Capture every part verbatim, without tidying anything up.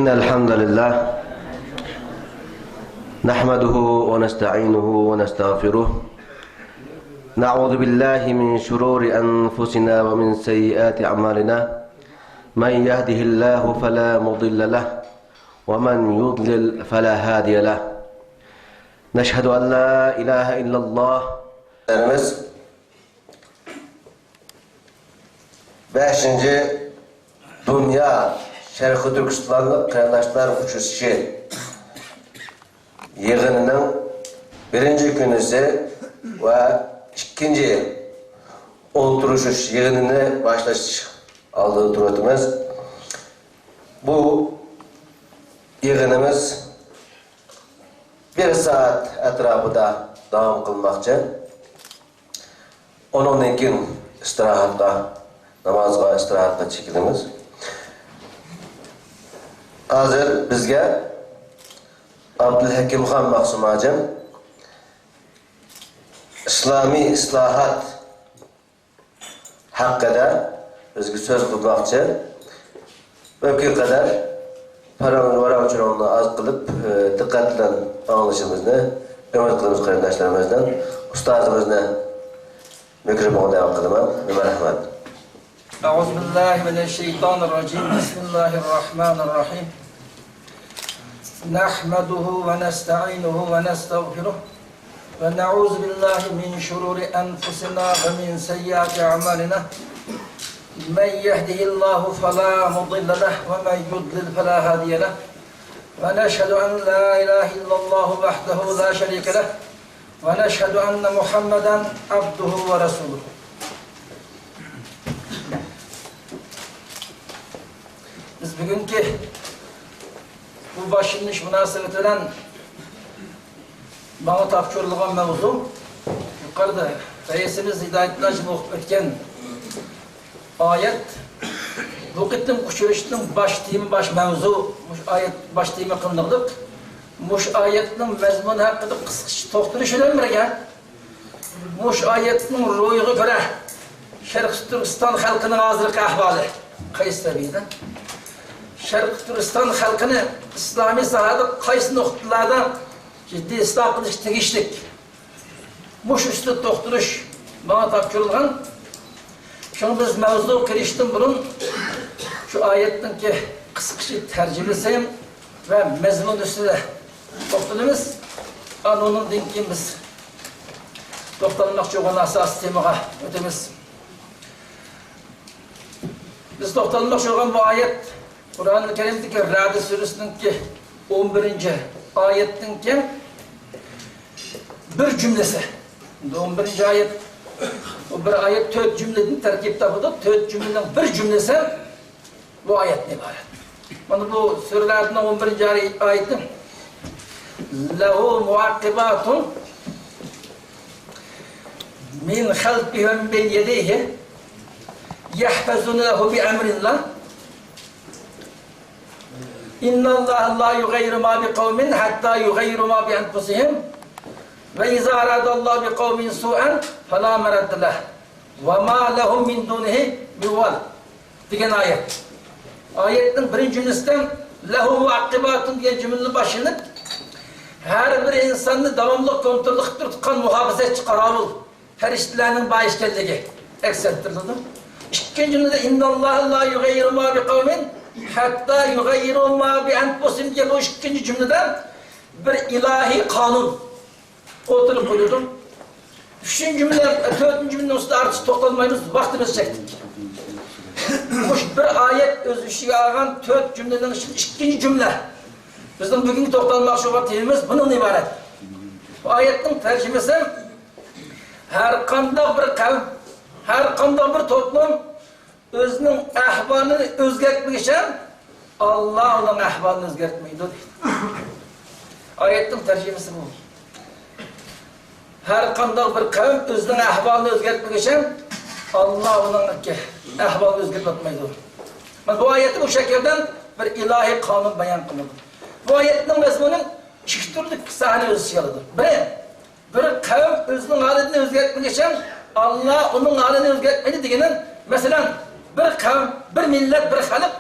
إن الحمد لله نحمده ونستعينه ونستغفره، نعوذ بالله من شرور أنفسنا ومن سيئات أعمالنا، من يهده الله فلا مضل له ومن يضلل فلا هادي له، نشهد أن لا إله إلا الله. بەشىنچى دۇنيا شەرقىي تۈركىستانلىق قېرىنداشلار ئۇچرىشىشى يىغىنىنىڭ بىرىنچى كۈنىسى ۋە ئىككىنچى ئولتۇرۇشۇش يىغىنىنى باشلاش ئالدىدا تۇرۇۋاتىمىز. بۇ يىغىنىمىز بىر سائەت ئەتراپىدا داۋام قىلماقچى. ئۇنىڭدىن كېيىن ئىستىراھەتكە، نامازغا ئىستىراھەتكە چېكىنىمىز. ھازىر بىزگە ئابدۇلھەكىمخان مەخسۇم ھاجىم ئىسلامىي ئىسلاھات ھەققىدە بىزگە سۆز قىلماقچى. مۇمكىن قەدەر پاراڭ-ۋاراڭ-چۇرۇڭنى ئاز قىلىپ، ئى، دىققەت بىلەن ئاڭلىشىڭىزنى ئۈمىد قىلىمىز قېرىنداشلىرىمىزدىن. ئۇستازىمىزنى مىكروفونغا دەۋەت قىلىمەن. رەھمەت. أعوذ بالله من الشيطان الرجيم. بسم الله الرحمن الرحيم. نحمده ونستعينه ونستغفره، ونعوذ بالله من شرور أنفسنا ومن سيئات أعمالنا. من يهده الله فلا مضل له، ومن يضلل فلا هادي له. ونشهد أن لا إله إلا الله وحده لا شريك له، ونشهد أن محمدا عبده ورسوله. بىز بۈگۈنكى بۇ باشلىنىش مۇناسىۋىتى بىلەن ماڭا تاپشۇرۇلغان مەۋزۇ، يۇقىرىدا رەئىسىمىز ھىدايەتۇللا ھاجىم ئوقۇپ ئۆتكەن ئايەت، بۇ قېتىم ئۇچرىشىشنىڭ باش تېما، باش مەۋزۇ، مۇشۇ ئايەت باش تېما قىلىنغۇدەك. مۇشۇ ئايەتنىڭ مەزمۇنى ھەققىدە قىسقىچە توختىلىش بىلەن بىرگە، مۇشۇ ئايەتنىڭ روھىغا كۆرە، شەرقىي تۈركىستان خەلقىنىڭ ھازىرقى ئەھۋالى قايسى سەۋىيەدە؟ شەرقىي تۈركىستان خەلقىنى ئىسلامىي ساھەدە قايسى نۇقتىلاردا جىددىي ئىسلاھ قىلىش تېگىشلىك؟ مۇشۇ ئۈستىدە توختىلىش ماڭا تاپشۇرۇلغان. شۇڭا بىز مەۋزۇغا كىرىشتىن بۇرۇن شۇ ئايەتنىڭكى قىسقىچە تەرجىمىسى ۋە مەزمۇن ئۈستىدە توختىلىمىز. ئاندىن ئۇنىڭدىن كېيىن بىز توختالماقچى بولغان ئاساسىي تېمىغا ئۆتىمىز. بىز توختالماقچى بولغان بۇ ئايەت قۇرئانىل كەرىمدىكى رەد سۈرىسىنىڭكى ئون بىرىنچى ئايەتنىڭكى بىر جۈملىسى. ئون بىرىنچى ئايەت، بۇ بىر ئايەت تۆت جۈملىدىن تەركىب تاپىدۇ. تۆت جۈملىنىڭ بىر جۈملىسى بۇ ئايەتتىن ئىبارەت. مانا بۇ سۈرىلەردىن ئون بىرىنچى ئايىتى، لەھۇ مۇئەققىباتۇن مىن خەلفىھى ۋە مىن بەينى يەدەيھى يەھفەزۇنەھۇ بىئەمرىللاھ. إن الله لا يغير ما بقوم حتى يغيروا ما بأنفسهم وإذا أراد الله بقوم سوءا فلا مرد له وما لهم من دونه من وال دېگەن ئايەت. ئايەتنىڭ بىرىنچى جۈملىسىدە لەھۇ مۇئەققىباتۇن دېگەن جۈملىدىن باشلىنىپ، ھەر بىر ئىنساننى داۋاملىق كونترول قىلىپ تۇرىدىغان مۇھاپىزەتچى قاراۋۇل پەرىشتىلەرنىڭ بار ئىكەنلىكى ئەكس ئەتتۈرۈلىدۇ. ئىككىنچى جۈملىدە، إن الله لا يغير ما بقوم حتى يغيروا ما بأنفسهم دېگەن بۇ ئىككىنچى جۈملىدە بىر ئىلاھىي قانۇن ئوتتۇرىغا قويۇلىدۇ. ئۈچىنچى جۈملە، تۆتىنچى جۈملىنىڭ ئۈستىدە ئارتۇق توختالمايمىز، ۋاقتىمىز چەكلىك. مۇشۇ بىر ئايەت ئۆز ئىچىگە ئالغان تۆت جۈملىنىڭ ئىچىدە ئىككىنچى جۈملە بىزنىڭ بۈگۈنكى توختالماقچى بولغان تېمىمىز بۇنىڭدىن ئىبارەت. بۇ ئايەتنىڭ تەرجىمىسى، ھەر قانداق بىر قەۋم، ھەر قانداق بىر توپلۇم ئۆزىنىڭ ئەھۋالىنى ئۆزگەرتمىگۈچە، ئاللا ئۇنىڭ ئەھۋالىنى ئۆزگەرتمەيدۇ دەيدۇ. ئايەتنىڭ تەرجىمىسى بۇ. ھەر قانداق بىر قەۋم ئۆزىنىڭ ئەھۋالىنى ئۆزگەرتمىگۈچە، ئاللا ئۇنىڭ ئەھۋالىنى ئۆزگەرتىۋاتمايدۇ. مانا بۇ ئايەتتە بۇ شەكىلدە بىر ئىلاھىي قانۇن بايان قىلىنىدۇ. بۇ ئايەتنىڭ مەزمۇنى ئىككى تۈرلۈك ساھەنى ئۆز ئىچىگە ئالىدۇ. بىرى، بىر قەۋم ئۆزىنىڭ ھالىتىنى ئۆزگەرتمىگۈچە، ئاللا ئۇنىڭ ھالىنى ئۆزگەرتمەيدۇ دېگىنى، مەسىلەن، بىر قەۋم، بىر مىللەت، بىر خەلق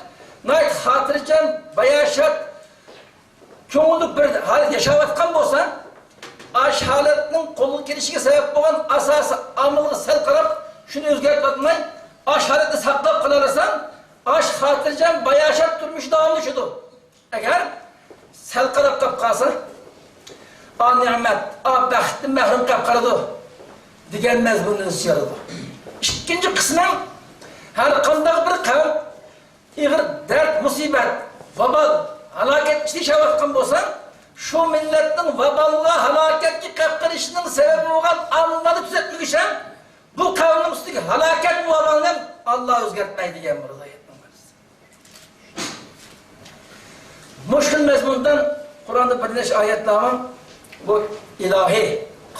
ناھايىتى خاتىرجەم، باياشات، كۆڭۈللۈك بىر ھالەت ياشاۋاتقان بولسا، ئاشۇ ھالەتنىڭ قولغا كېلىشىگە سەۋەب بولغان ئاساسىي ئامىلغا سەل قاراپ، شۇنى ئۆزگەرتىۋاتماي، ئاشۇ ھالەتنى ساقلاپ قالالىساڭ، ئاشۇ خاتىرجەم، باياشات تۇرمۇش داۋاملىشىدۇ. ئەگەر سەل قاراپ قاپ قالسا، ئا نېمەت، ئا بەختتىن مەھرۇم قاپ قالىدۇ دېگەن مەزمۇننى ئۆز ئىچىگە ئالىدۇ. ئىككىنچى قىسمى، ھەر قانداق بىر قەۋم ئېغىر دەرد، مۇسىبەت، ۋابال، ھالاكەت ئىچىدە ياشاۋاتقان بولسا، شۇ مىللەتنىڭ ۋابالغا، ھالاكەتكە قېلىپ قېلىشىنىڭ سەۋەبى بولغان ئامىللارنى تۈزەتمىگۈچە، بۇ قەۋمنىڭ ئۈستىگە ھالاكەت، ۋابالنى ئاللا ئۆزگەرتمەيدۇ دېگەن بۇ ئايەتنىڭ مەنىسى. مۇشۇ خىل مەزمۇندا قۇرئاندا بىر نەچچە ئايەتلەر بار. بۇ ئىلاھىي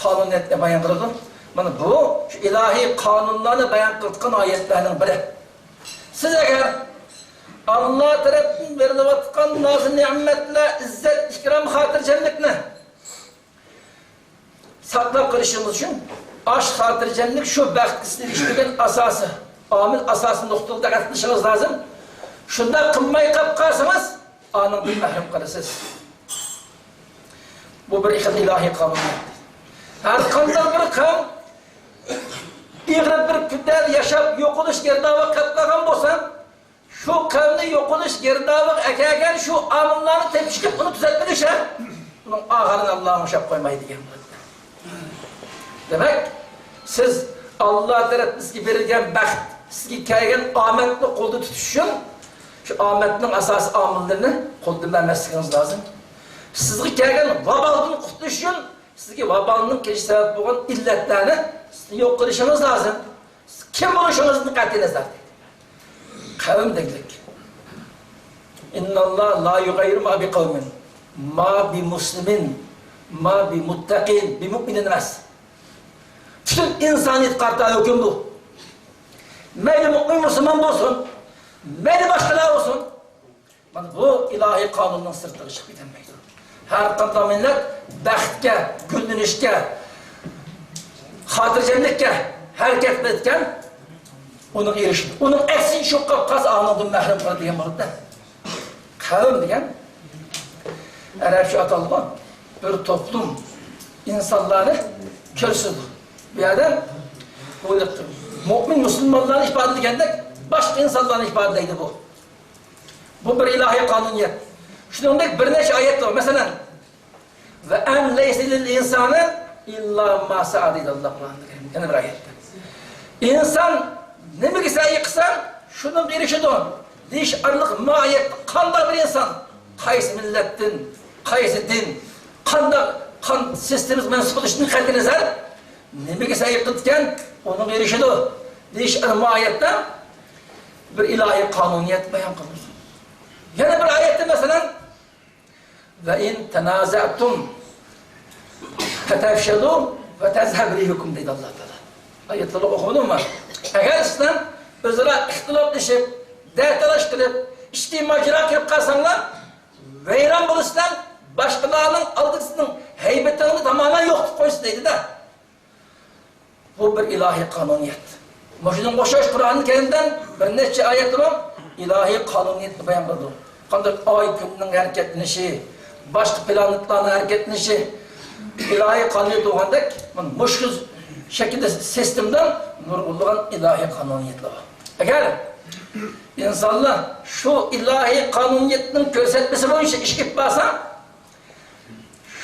قانۇنىيەتنى بايان قىلىدۇ. مانا بۇ شۇ ئىلاھىي قانۇنلارنى بايان قىلىدىغان ئايەتلەرنىڭ بىرى. سىز ئەگەر ئاللا تەرەپتىن بېرىلىۋاتقان نازۇ نېمەتلەر، ئىززەت، ئىكرام، خاتىرجەملىكنى ساقلاپ قېلىشىڭىز ئۈچۈن، ئاش خاتىرجەملىك شۇ بەختكە ئېرىشىدىغان ئاساسىي ئامىل، ئاساسىي نۇقتىغا دىققەت قىلىشىڭىز لازىم. شۇنداق قىلماي قاپ قالسىڭىز، ئانىڭدىن مەھرۇم قالىسىز. بۇ بىر خىل ئىلاھىي قانۇن. ھەر قانداق بىر قەۋم ئېغىر بىر كۈندە ياشاپ، يوقىلىش گىردابىغا قېلىپ قالغان بولسا، شۇ قەۋمنى يوقىلىش گىردابىغا ئەكەلگەن شۇ ئامىللارنى تېپىشكە، ئۇنى تۈزەتمىگۈچە، ئۇنىڭ ئاخىرىنى ئاللا ئوڭشاپ قويمايدۇ دېگەن بولىدۇ. دېمەك، سىز ئاللا تەرەپتىن سىزگە بېرىلگەن بەخت، سىزگە كەلگەن ئامەتنى قولدا تۇتۇش ئۈچۈن، شۇ ئامەتنىڭ ئاساسىي ئامىللىرىنى قولدىن بەرمەسلىكىڭىز لازىم. سىزگە كەلگەن ۋابالدىن قۇتۇلۇش ئۈچۈن، سىزگە ۋابالنىڭ كېلىشى سەۋەب بولغان ئىللەتلەرنى سىزدىن يوق قىلىشىڭىز لازىم. سىز كىم بولۇشىڭىزدىن قەتئىينەزەر، دەيدۇ. قەۋم دېگۈدەك. ئىنناللا لا يۇغەييىرۇ ما بىقەۋمىن، ما بىمۇسلىمىن، ما بىمۇتتەقىن، بىمۇئمىنىن ئەمەس. پۈتۈن ئىنسانىيەتكە قارىتا ھۆكۈم بۇ. مەيلى مۇئمىن، مۇسۇلمان بولسۇن، مەيلى باشقىلار بولسۇن. مانا بۇ ئىلاھىي قانۇننىڭ سىرتىغا چىقىپ كېتەلمەيدۇ. ھەر قانداق مىللەت بەختكە، گۈللىنىشكە، خاتىرجەملىككە ھەرىكەت قىلىدىكەن، ئۇنىڭغا ئېرىشىدۇ. ئۇنىڭ ئەكسىچە چۈشۈپ قالسا، ئانىڭدىن مەھرۇم قالىدۇ دېگەن بولىدۇ. قەۋم دېگەن ئەرەبچە ئاتالغان بىر توپلۇم ئىنسانلارنى كۆرسىتىدۇ. بۇ يەردە بۇ مۇئمىن مۇسۇلمانلارنى ئىپادىلىگەندەك، باشقا ئىنسانلارنى ئىپادىلەيدۇ بۇ. بۇ بىر ئىلاھىي قانۇنىيەت. شۇنىڭدەك بىر نەچچە ئايەت بار. مەسىلەن، «ۋە ئەن لەيسە لىل ئىنسانى ئىللا ما سەئە» دەيدۇ ئاللا قۇرئاندا كەرىمدە يەنە بىر ئايەتتە. ئىنسان نېمىگە سەي قىلسا، شۇنىڭغا ئېرىشىدۇ دېيىش ئارقىلىق، ما ئايەتتە قانداق بىر ئىنسان، قايسى مىللەتتىن، قايسى دىن، قانداق قان سىستېمىسىغا مەنسۇپ بولۇشىدىن قەتئىينەزەر، نېمىگە سەي قىلىدىكەن، ئۇنىڭغا ئېرىشىدۇ دېيىش ئارقىلىق ما ئايەتتە بىر ئىلاھىي قانۇنىيەت بايان قىلىنىدۇ. يەنە بىر ئايەتتە، مەسىلەن، «ۋە ئىن تەنازەتۇم فەتەفشەلۇ ۋە تەزھەبە رىھۇكۇم» دەيدۇ ئاللا تائالا. ئايەتلەرنى ئوقۇدۇم مەن. ئەگەر سىلەر ئۆزئارا ئىختىلاپلىشىپ، دەتالاش قىلىپ، ئىچكى ماجىراغا كىرىپ قالساڭلار، ۋەيران بولىسىلەر، باشقىلارنىڭ ئالدىدا سىزنىڭ ھەيبىتىڭىزنى تامامەن يوقىتىپ قويسا دەيدۇ-دە. بۇ بىر ئىلاھىي قانۇنىيەت. مۇشۇنىڭغا ئوخشاش قۇرئان كەرىمدە بىر نەچچە ئايەتتە بار، ئىلاھىي قانۇنىيەتنى بايان قىلىدۇ. قانداق ئاي كۈننىڭ ھەرىكەتلىنىشى، باشقا پلانېتلارنىڭ ھەرىكەتلىنىشى، ئىلاھىي قانۇنىيەت بولغاندەك، مانا مۇشۇ شەكىلدە سىستېمىدا نۇرغۇنلىغان ئىلاھىي قانۇنىيەتلەر بار. ئەگەر ئىنسانلار شۇ ئىلاھىي قانۇنىيەتنىڭ كۆرسەتمىسى بويىچە ئىش ئېلىپ بارسا،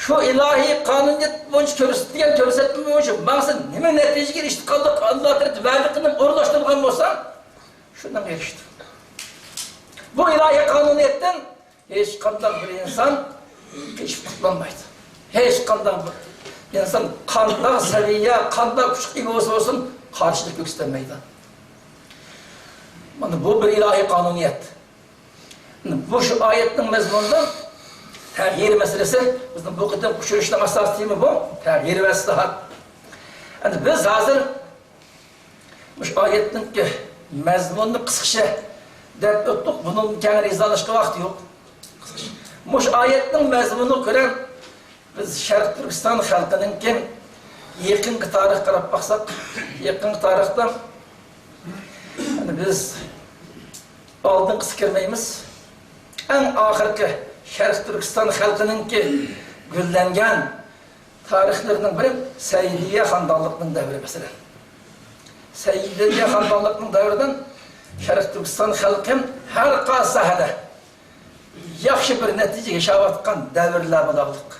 شۇ ئىلاھىي قانۇنىيەت بويىچە كۆرسىتىلگەن كۆرسەتمە بويىچە ماڭسا، نېمە نەتىجىگە ئېرىشىپ قالدۇق؟ ئاللا تەرەپ ۋەدە قىلىپ ئورۇنلاشتۇرغان بولسا، شۇنىڭغا ئېرىشتى. بۇ ئىلاھىي قانۇنىيەتتىن ھېچقانداق بىر ئىنسان قېچىپ قۇتۇلالمايدۇ. ھېچقانداق بىر ئىنسان قانداق سەۋىيە، قانداق كۈچكە ئىگە بولسا بولسۇن، قارشىلىق كۆرسىتەلمەيدۇ. مانا بۇ بىر ئىلاھىي قانۇنىيەت. مۇشۇ ئايەتنىڭ مەزمۇنىدا تەغيىر مەسىلىسى، بىزنىڭ بۇ قېتىمقى ئۇچرىشىشنىڭ ئاساسىي تېمىسى بۇ، تەغيىر ۋە ئىسلاھات. ئەمدى بىز ھازىر مۇشۇ ئايەتنىڭكى مەزمۇنىنى قىسقىچە دەپ ئۆتتۇق، بۇنىڭدىن كەڭرى ئىزاھلاشقا ۋاقىت يوق. مۇشۇ ئايەتنىڭ مەزمۇنىغا كۆرە، بىز شەرقىي تۈركىستان خەلقىنىڭكى يېقىنقى تارىخقا قاراپ باقساق، يېقىنقى تارىختا، يەنى بىز ئالدىنقىسىغا كىرمەيمىز، ئەڭ ئاخىرقى شەرقىي تۈركىستان خەلقىنىڭكى گۈللەنگەن تارىخلىرىنىڭ بىرى سەئىدىيە خانىدانلىقىنىڭ دەۋرى، مەسىلەن. سەئىدىيە خانىدانلىقىنىڭ دەۋرىدىن شەرقىي تۈركىستان خەلقى ھەر قايسى ساھەدە ياخشى بىر نەتىجە ياشاۋاتقان دەۋرلەر بولارلىق.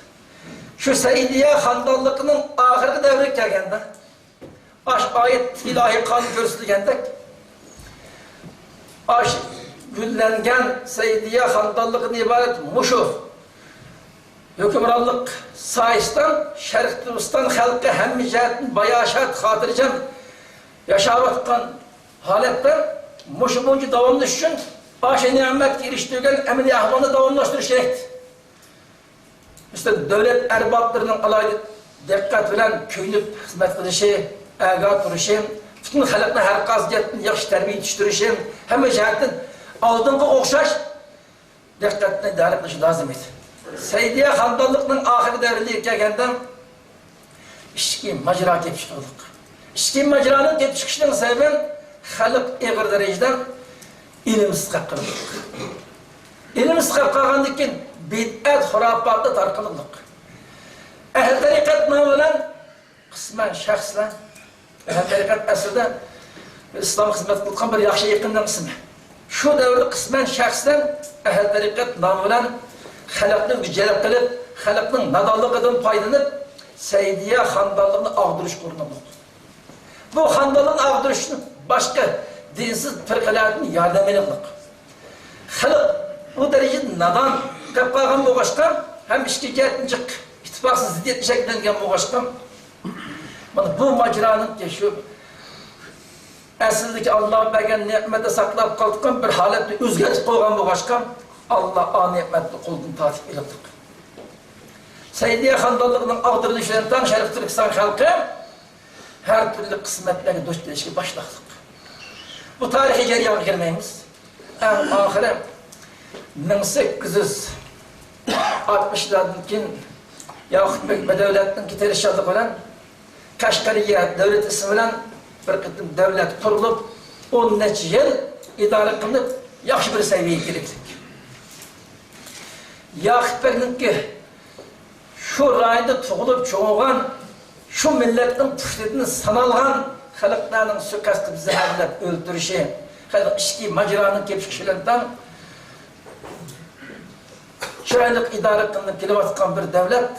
شۇ سەئىدىيە خانىدانلىقىنىڭ ئاخىرقى دەۋرىگە كەلگەندە، ئاش ئايەت ئىلاھىي قانۇن كۆرسىتىلگەندەك، ئاش گۈللەنگەن سەئىدىيە خانىدانلىقىدىن ئىبارەت مۇشۇ ھۆكۈمرانلىق ساھەسىدە شەرقىي تۈركىستان خەلقى ھەممە جەھەتتىن باياشات، خاتىرجەم ياشاۋاتقان ھالەتتە مۇشۇ بويىچە داۋاملىشىش ئۈچۈن ئاشۇ نېمەتكە ئېرىشتۈرگەن ئەمەلىي ئەھۋالنى داۋاملاشتۇرۇش كېرەك. مەسىلەن، دۆلەت ئەربابلىرىنىڭ ئالاھىدە دىققەت بىلەن كۆيۈنۈپ خىزمەت قىلىشى، ئەگەر تۇرۇشى، پۈتۈن خەلقنى ھەر قايسى جەھەتتىن ياخشى تەربىيە يېتىشتۈرۈشى، ھەممە جەھەتتىن ئالدىنقىغا ئوخشاش دىققەتنى ئىدارە قىلىشى لازىم ئىدى. سەئىدىيە خانىدانلىقىنىڭ ئاخىرقى دەۋرىگە كەلگەندە، ئىچكى ماجىرا كېلىپ چىقىدۇ. ئىچكى ماجىرانىڭ كېلىپ چىقىشىنىڭ سەۋەبى خەلق ئېغىر دەرىجىدە ئىلىمسىز قېلىپ قالغانلىق. ئىلىمسىز قېلىپ قالغاندىن كېيىن بىدئەت، خۇراپاتلار تارقىلىدۇ. ئەھلى تەرىقەت نامى بىلەن قىسمەن شەخسلەر، ئەھلى تەرىقەت ئەسلىدە ئىسلام خىزمەت قىلىدىغان بىر ياخشى يېقىننىڭ ئىسمى. شۇ دەۋردە قىسمەن شەخسلەر ئەھلى تەرىقەت نامى بىلەن خەلقنى ئۆزىگە جەلپ قىلىپ، خەلقنىڭ نادانلىقىدىن پايدىلىنىپ، سەئىدىيە خانىدانلىقىنى ئاغدۇرۇشقا ئۇرۇنىدۇ. بۇ خانىدانلىقنى ئاغدۇرۇشنى باشقا دىنسىز پىرقىلەردىن ياردەم ئېلىقلىق. خەلق بۇ دەرىجىدە نادان قېلىپ قالغان بولغاچقا، ھەم ئىچكى جەھەتتىن جىق ئىتتىپاقسىز، زىددىيەتكە شەكىللەنگەن بولغاچقا، مانا بۇ ماجىرانىڭكى شۇ ئەسلىدىكى ئاللا بەرگەن نېمەتنى ساقلاپ قالىدىغان بىر ھالەتنى ئۆزگەرتىپ قويغان بولغاچقا، ئاللا ئا نېمەتنى قولدىن تارتىپ ئېلىپتۇ. سەئىدىيە خانىدانلىقىنىڭ ئاغدۇرۇلۇشى بىلەن تەڭ شەرقىي تۈركىستان خەلقى ھەر تۈرلۈك قىسمەتلەرگە دۇچ كېلىشكە باشلىدۇق. بۇ تارىخىي جەريانغا كىرمەيمىز. ئەڭ ئاخىرى مىڭ سەككىز يۈز ئاتمىشلاردىن كېيىن ياقۇپ بەگ بەدەۋلەتنىڭ تىرىشچانلىقى بىلەن قەشقەرىيە دۆلىتى ئىسمى بىلەن بىر قېتىم دۆلەت قۇرۇلۇپ، ئون نەچچە يىل ئىدارە قىلىنىپ، ياخشى بىر سەۋىيەگە كېلىپتۇق. ياقۇپ بەگنىڭكى شۇ رايوندا تۇغۇلۇپ چوڭىغان، شۇ مىللەتنىڭ پۇشتىدىن سانالغان خەلقلەرنىڭ سۇيىقەستى زەھەرلەپ ئۆلتۈرۈشى، خەلق ئىچكى ماجىرانىڭ كېلىپ چىقىشى بىلەن تەڭ چىرايلىق ئىدارە قىلىنىپ كېلىۋاتقان بىر دۆلەت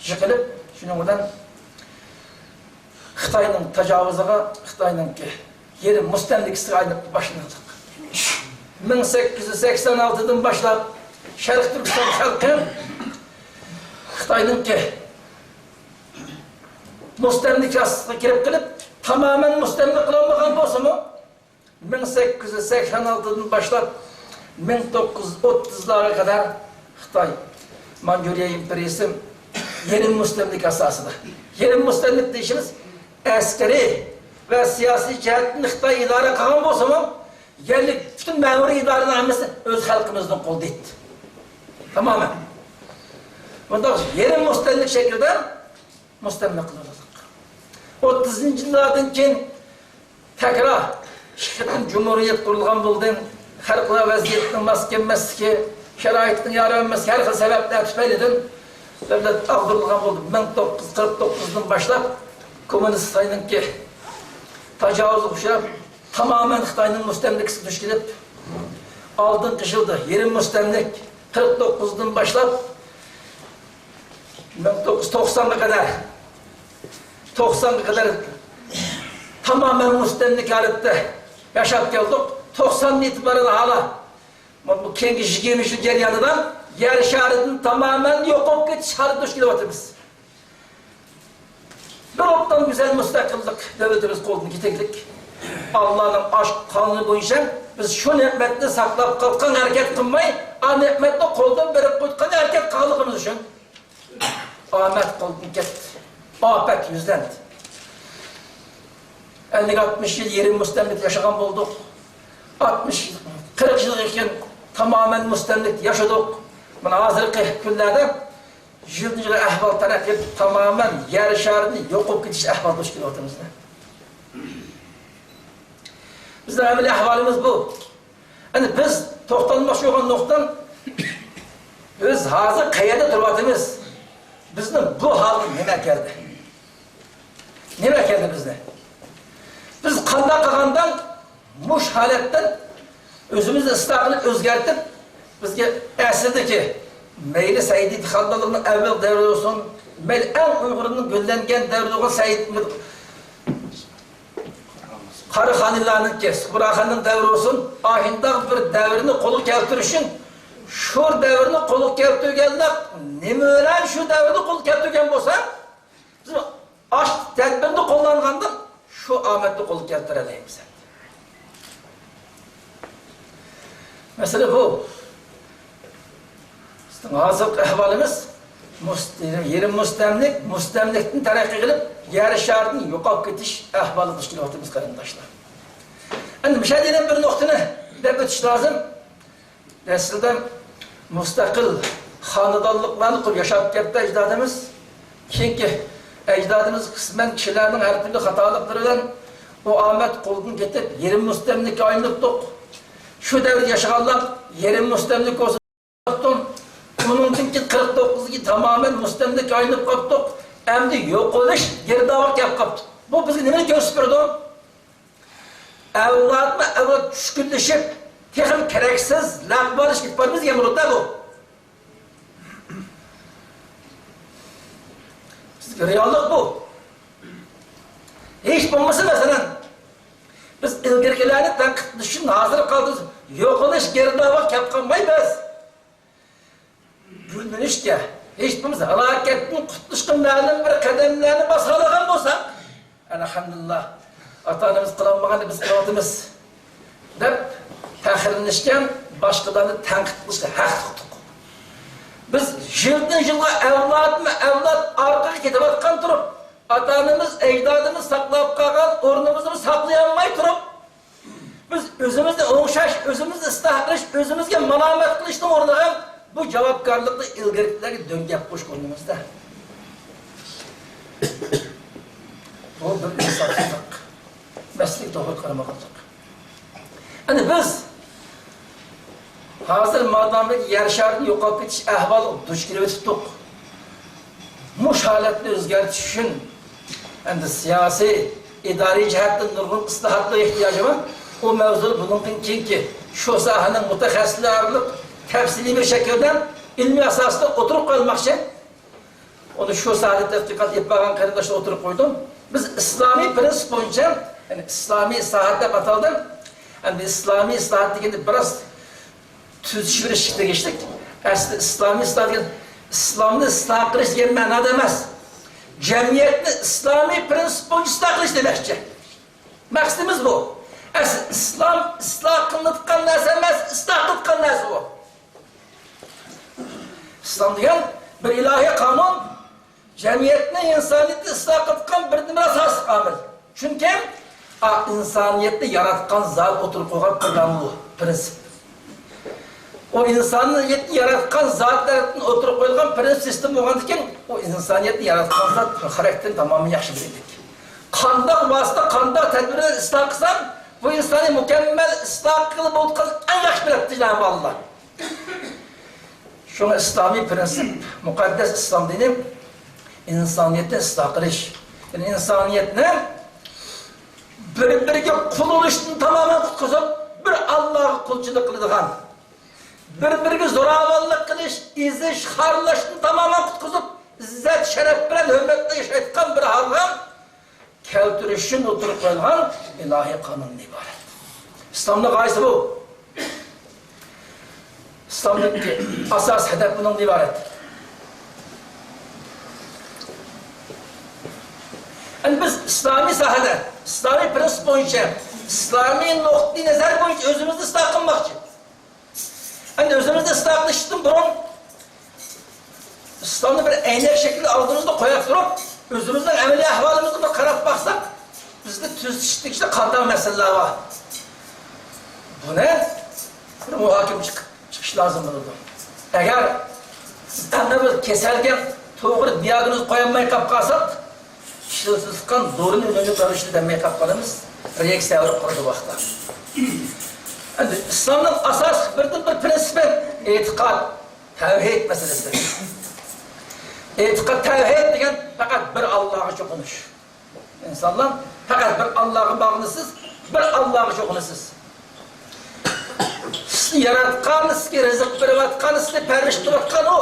يىقىلىپ، شۇنىڭ بىلەن خىتاينىڭ تاجاۋۇزىغا، خىتاينىڭكى يېرىم مۇستەملىكىسىگە ئايلىنىپ باشلىنىدۇ. مىڭ سەككىز يۈز سەكسەن ئالتىدىن باشلاپ شەرقىي تۈركىستان خەلقى خىتاينىڭكى مۇستەملىكە ئاستىغا كىرىپ قېلىپ، تامامەن مۇستەملىكە قىلالمىغان بولسىمۇ، مىڭ سەككىز يۈز سەكسەن ئالتىدىن باشلاپ مىڭ توققۇز يۈز ئوتتۇزلارغا قەدەر خىتاي مانجۇرىيە ئىمپېرىيىسى يېرىم مۇستەملىكە ئاساسىدا، يېرىم مۇستەملىكە دېيىشىمىز ئەسكىرىي ۋە سىياسىي جەھەتتىن خىتاي ئىدارە قىلغان بولسىمۇ، يەرلىك پۈتۈن مەمۇرىي ئىدارىنىڭ ھەممىسى ئۆز خەلقىمىزنىڭ قولىدا ئىدى. تامامەن. بۇنداق يېرىم مۇستەملىكە شەكلىدە مۇستەملىكە قىلىۋالدۇق. ئوتتۇزىنچى يىللاردىن كېيىن تەكرار ئىككى قېتىم جۇمھۇرىيەت قۇرۇلغان بولدى. خەلقئارا ۋەزىيەتنىڭ ماس كەلمەسلىكى، شارائىتنىڭ يار بەرمەسلىكى، ھەر خىل سەۋەبلەر تۈپەيلىدىن دۆلەت ئاغدۇرۇلغان بولدى. مىڭ توققۇز يۈز قىرىق توققۇزدىن باشلاپ كوممۇنىست خىتاينىڭكى تاجاۋۇزىغا ئۇچراپ، تامامەن خىتاينىڭ مۇستەملىكىسىگە دۇچ كېلىپ، ئالدىنقى يىلدا يېرىم مۇستەملىك، قىرىق توققۇزدىن باشلاپ مىڭ توققۇز يۈز توقسانغا قەدەر، توقسانغا قەدەر تامامەن مۇستەملىكە ھالەتتە ياشاپ كەلدۇق. توقساندىن ئېتىبارەن ھالا، بۇ كېيىنكى يىگىرمە يىل جەريانىدا يەر شارىدىن تامامەن يوقاپ كېتىش ھالىتىگە دۇچ كېلىۋاتىمىز. بىر ئوبدان گۈزەل مۇستەقىللىق دۆلىتىمىز قولدىن كېتەكلىك. ئاللانىڭ ئاشۇ قانۇنى بويىچە بىز شۇ نېمەتنى ساقلاپ قالغان ھەرىكەت قىلماي، ئا نېمەتنى قولدىن بېرىپ قويغان ھەرىكەت قىلغانلىقىمىز ئۈچۈن ئامەت قولدىن كەتتى. ئاپەت يۈزلەندى. ئەللىك ئاتمىش يىل يېرىم مۇستەملىكە ياشىغان بولدۇق. ئاتمىش، قىرىق يىلغا كېيىن تامامەن مۇستەملىكە ياشىدۇق. مانا ھازىرقى كۈنلەردە يىلدىن يىلغا ئەھۋال تەرەققىي قىلىپ، تامامەن يەر شارىدىن يوقاپ كېتىش ئەھۋالىغا دۇچ كېلىۋاتىمىز. بىزنىڭ ئەمەلىي ئەھۋالىمىز بۇ. ئەمدى بىز توختالماقچى بولغان نۇقتام، بىز ھازىر قەيەردە تۇرۇۋاتىمىز؟ بىزنى بۇ ھالغا نېمە ئەكەلدى؟ نېمە ئەكەلدى بىزنى؟ بىز قانداق قىلغاندا مۇشۇ ھالەتتىن ئۆزىمىزنى ئىسلاھ قىلىپ ئۆزگەرتىپ، بىزگە ئەسلىدىكى مەيلى سەئىدى خانلىقنىڭ ئەۋۋەل دەۋرى بولسۇن، مەيلى ئەڭ ئۇيغۇرنىڭ گۈللەنگەن دەۋرى بولغان سەئىد قاراخانىيلارنىڭكى، سۇپراخاننىڭ دەۋرى بولسۇن، ئاشۇنداق بىر دەۋرنى قولغا كەلتۈرۈش ئۈچۈن شۇ دەۋرنى قولغا كەلتۈرگەنلەر نېمە بىلەن شۇ دەۋرنى قولغا كەلتۈرگەن بولسا، بىز ئاشۇ تەدبىرنى قوللانغاندا شۇ ئامەتنى قولغا كەلتۈرەلەيمىز ئەمدى. مەسىلە بۇ. بىزنىڭ ھازىرقى ئەھۋالىمىز مۇس-، يېرىم مۇستەملىك، مۇستەملىكتىن تەرەققىي قىلىپ، يەر شارىدىن يوقاپ كېتىش ئەھۋالىغا دۇچ كېلىۋاتىمىز، قېرىنداشلار. ئەمدى مۇشۇ يەردە يەنە بىر نۇقتىنى دەپ ئۆتۈش لازىم. ئەسلىدە مۇستەقىل خانىدانلىقلارنى قۇرۇپ ياشاپ كەتتى ئەجدادىمىز. كېيىنكى ئەجدادىمىز قىسمەن كىشىلەرنىڭ ھەر تۈرلۈك خاتالىقلىرى بىلەن ئۇ ئامەت قولدىن كېتىپ، يېرىم مۇستەملىكە ئايلىنىپتۇق. شۇ دەۋردە ياشىغانلار يېرىم مۇستەملىكە بولسا، ئۇنىڭدىن كېيىن قىرىق توققۇزدىن كېيىن تامامەن مۇستەملىكە ئايلىنىپ قاپتۇق. ئەمدى يوقىلىش گىردابىغا كەپ قاپتۇ. بۇ بىزگە نېمىنى كۆرسىتىپ بېرىدۇ؟ ئەۋلادمۇ ئەۋلاد چۈشكۈنلىشىپ، تېخىمۇ كېرەكسىز لەقمە ئېلىشقا كېتىپ بارىمىز دېگەن بولىدۇ-دە بۇ. بىزدىكى رېئاللىق بۇ. ھېچ بولمىسا، مەسىلەن، بىز ئىلگىرىكىلەرنى تەنقىد قىلىش ئۈچۈن ھازىر قالدۇرۇپ، يوقىلىش گىردابىغا كەپ قالمايمىز. گۈللىنىشكە، ھېچ بولمىسا ھالاكەتتىن قۇتۇلۇشقا مەلۇم بىر قەدەملەرنى باسالىغان بولساق، ئەلھەمدۇلىللا، ئاتا-ئانىمىز قىلالمىغاننى بىز قىلىۋاتىمىز، دەپ پەخىرلىنىشكە، باشقىلارنى تەنقىد قىلىشقا ھەقلىق تۇق. بىز يىلدىن يىلغا، ئەۋلادمۇ ئەۋلاد ئارقىغا كېتىۋاتقان تۇرۇپ، ئاتا-ئانىمىز، ئەجدادىمىز ساقلاپ قالغان ئورنىمىزنى ساقلىيالماي تۇرۇپ، بىز ئۆزىمىزنى ئوڭشاش، ئۆزىمىزنى ئىسلاھ قىلىش، ئۆزىمىزگە مالامەت قىلىشنىڭ ئورنىغا بۇ جاۋابكارلىقنى ئىلگىرىكىلەرگە دۆڭگەپ قويۇش ئورنىمىزدا. بۇ بىر ئىنساپسىزلىق، مەسىلىگە توغرا قارىمىغانلىق. ئەنە بىز ھازىر ماداملىق يەر شارىدىن يوقاپ كېتىش ئەھۋالىغا دۇچ كېلىۋېتىپتۇق. مۇشۇ ھالەتنى ئۆزگەرتىش ئۈچۈن ئەمدى سىياسىي، ئىدارىي جەھەتتىن نۇرغۇن ئىسلاھاتلارغا ئېھتىياجى بار. ئۇ مەۋزۇنى بۇنىڭدىن كېيىنكى شۇ ساھەنىڭ مۇتەخەسسىسلىرى ئارقىلىق تەپسىلىي بىر شەكىلدە ئىلمىي ئاساستا ئوتتۇرىغا قويۇلماقچى. ئۇنى شۇ ساھەدە تەتقىقات ئېلىپ بارغان قېرىنداشلار ئوتتۇرىغا قويدۇم. بىز ئىسلامىي پىرىنسىپ بويىچە، يەنى ئىسلامىي ئىسلاھات دەپ ئاتالدى. ئەمدى ئىسلامىي ئىسلاھات دېگەندە بىراز تۈزىتىش بېرىشكە تېگىشلىك. ئەسلى ئىسلامىي ئىسلاھات دېگەن ئىسلامنى ئىسلاھ قىلىش دېگەن مەنادا ئەمەس. جەمئىيەتنى ئىسلامىي پىرىنسىپ بويىچە ئىسلاھ قىلىش دېمەكچى. مەقسىتىمىز بۇ. ئەسلى ئىسلام ئىسلاھ قىلىنىدىغان نەرسە ئەمەس، ئىسلاھ قىلىدىغان نەرسە بۇ. ئىسلام دېگەن بىر ئىلاھىي قانۇن، جەمئىيەتنى، ئىنسانىيەتنى ئىسلاھ قىلىدىغان بىردىنبىر ئاساسلىق ئامىل. چۈنكى، ئا، ئىنسانىيەتنى ياراتقان زات ئوتتۇرىغا قويغان بىر نامۇ پىرىنسىپ. ئۇ ئىنسانىيەتنى ياراتقان زات تەرىپىدىن ئوتتۇرىغا قويۇلغان پىرىنسىپ سىستېما بولغاندىكىن، ئۇ ئىنسانىيەتنى ياراتقان زات خاراكتېرىنى تامامەن ياخشى بىلىدۇ. قانداق ۋاسىتە، قانداق تەدبىر بىلەن ئىسلاھ قىلسام، بۇ ئىنساننى مۇكەممەل ئىسلاھ قىلىپ بولىدىغان ئەڭ ياخشى بىلەتتى جانابى ئاللا. شۇڭا ئىسلامىي پىرىنسىپ، مۇقەددەس ئىسلام دىنى ئىنسانىيەتنى ئىسلاھ قىلىش، يەنى ئىنسانىيەتنى بىر-بىرىگە قۇل بولۇشتىن تامامەن قۇتقۇزۇپ، بىر ئاللاغا قۇلچىلىق قىلىدىغان، بىر-بىرىگە زوراۋانلىق قىلىش، ئېزىش، خارلاشتىن تامامەن قۇتقۇزۇپ، ئىززەت، شەرەپ بىلەن ھۆرمەتتە ياشايدىغان بىر ھالغا كەلتۈرۈش ئۈچۈن ئوتتۇرىغا قويۇلغان ئىلاھىي قانۇندىن ئىبارەت. ئىسلامنىڭ غايىسى بۇ. ئىسلامدىكى ئاساسىي ھەدەپ بۇنىڭدىن ئىبارەت. ئەمدى بىز ئىسلامىي ساھەدە، ئىسلامىي پىرىنسىپ بويىچە، ئىسلامىي نۇقتىئى نەزەر بويىچە ئۆزىمىزنى ئىسلاھ قىلماقچى. ئەمدى ئۆزىمىزنى ئىسلاھ قىلىشتىن بۇرۇن، ئىسلامنى بىر ئەينەك شەكلىدە ئالدىمىزدا قويۇپ تۇرۇپ، ئۆزىمىزنىڭ ئەمەلىي ئەھۋالىمىزغا بىر قاراپ باقساق، بىزنى تۈزىتىش تېگىشلىك قانداق مەسىلىلەر بار؟ بۇنى بىر مۇھاكىمە چىقىپ چىقىش لازىم بولىدۇ. ئەگەر بىز ئەمدى بىر كېسەلگە توغرا دىياگنوز قويالماي قاپ قالساق، ئىشلىتىلىۋاتقان دورىنى ئۈنۈملۈك رەۋىشتە بەرمەي قاپ قالىمىز، رېئاكسىيە ئاۋۇرۇپ قالىدۇ ۋاقىتتا. ئەمدى ئىسلامنىڭ ئاساسلىق بىردىنبىر پىرىنسىپى ئېتىقاد، تەۋھىد مەسىلىسى. ئېتىقاد، تەۋھىد دېگەن پەقەت بىر ئاللاغا چوقۇنۇش. ئىنسانلار پەقەت بىر ئاللاغا باغلىنىسىز، بىر ئاللاغا چوقۇنىسىز. سىزنى ياراتقان، سىزگە رىزىق بېرىۋاتقان، سىزنى پەرۋىش قىلىۋاتقان ئۇ.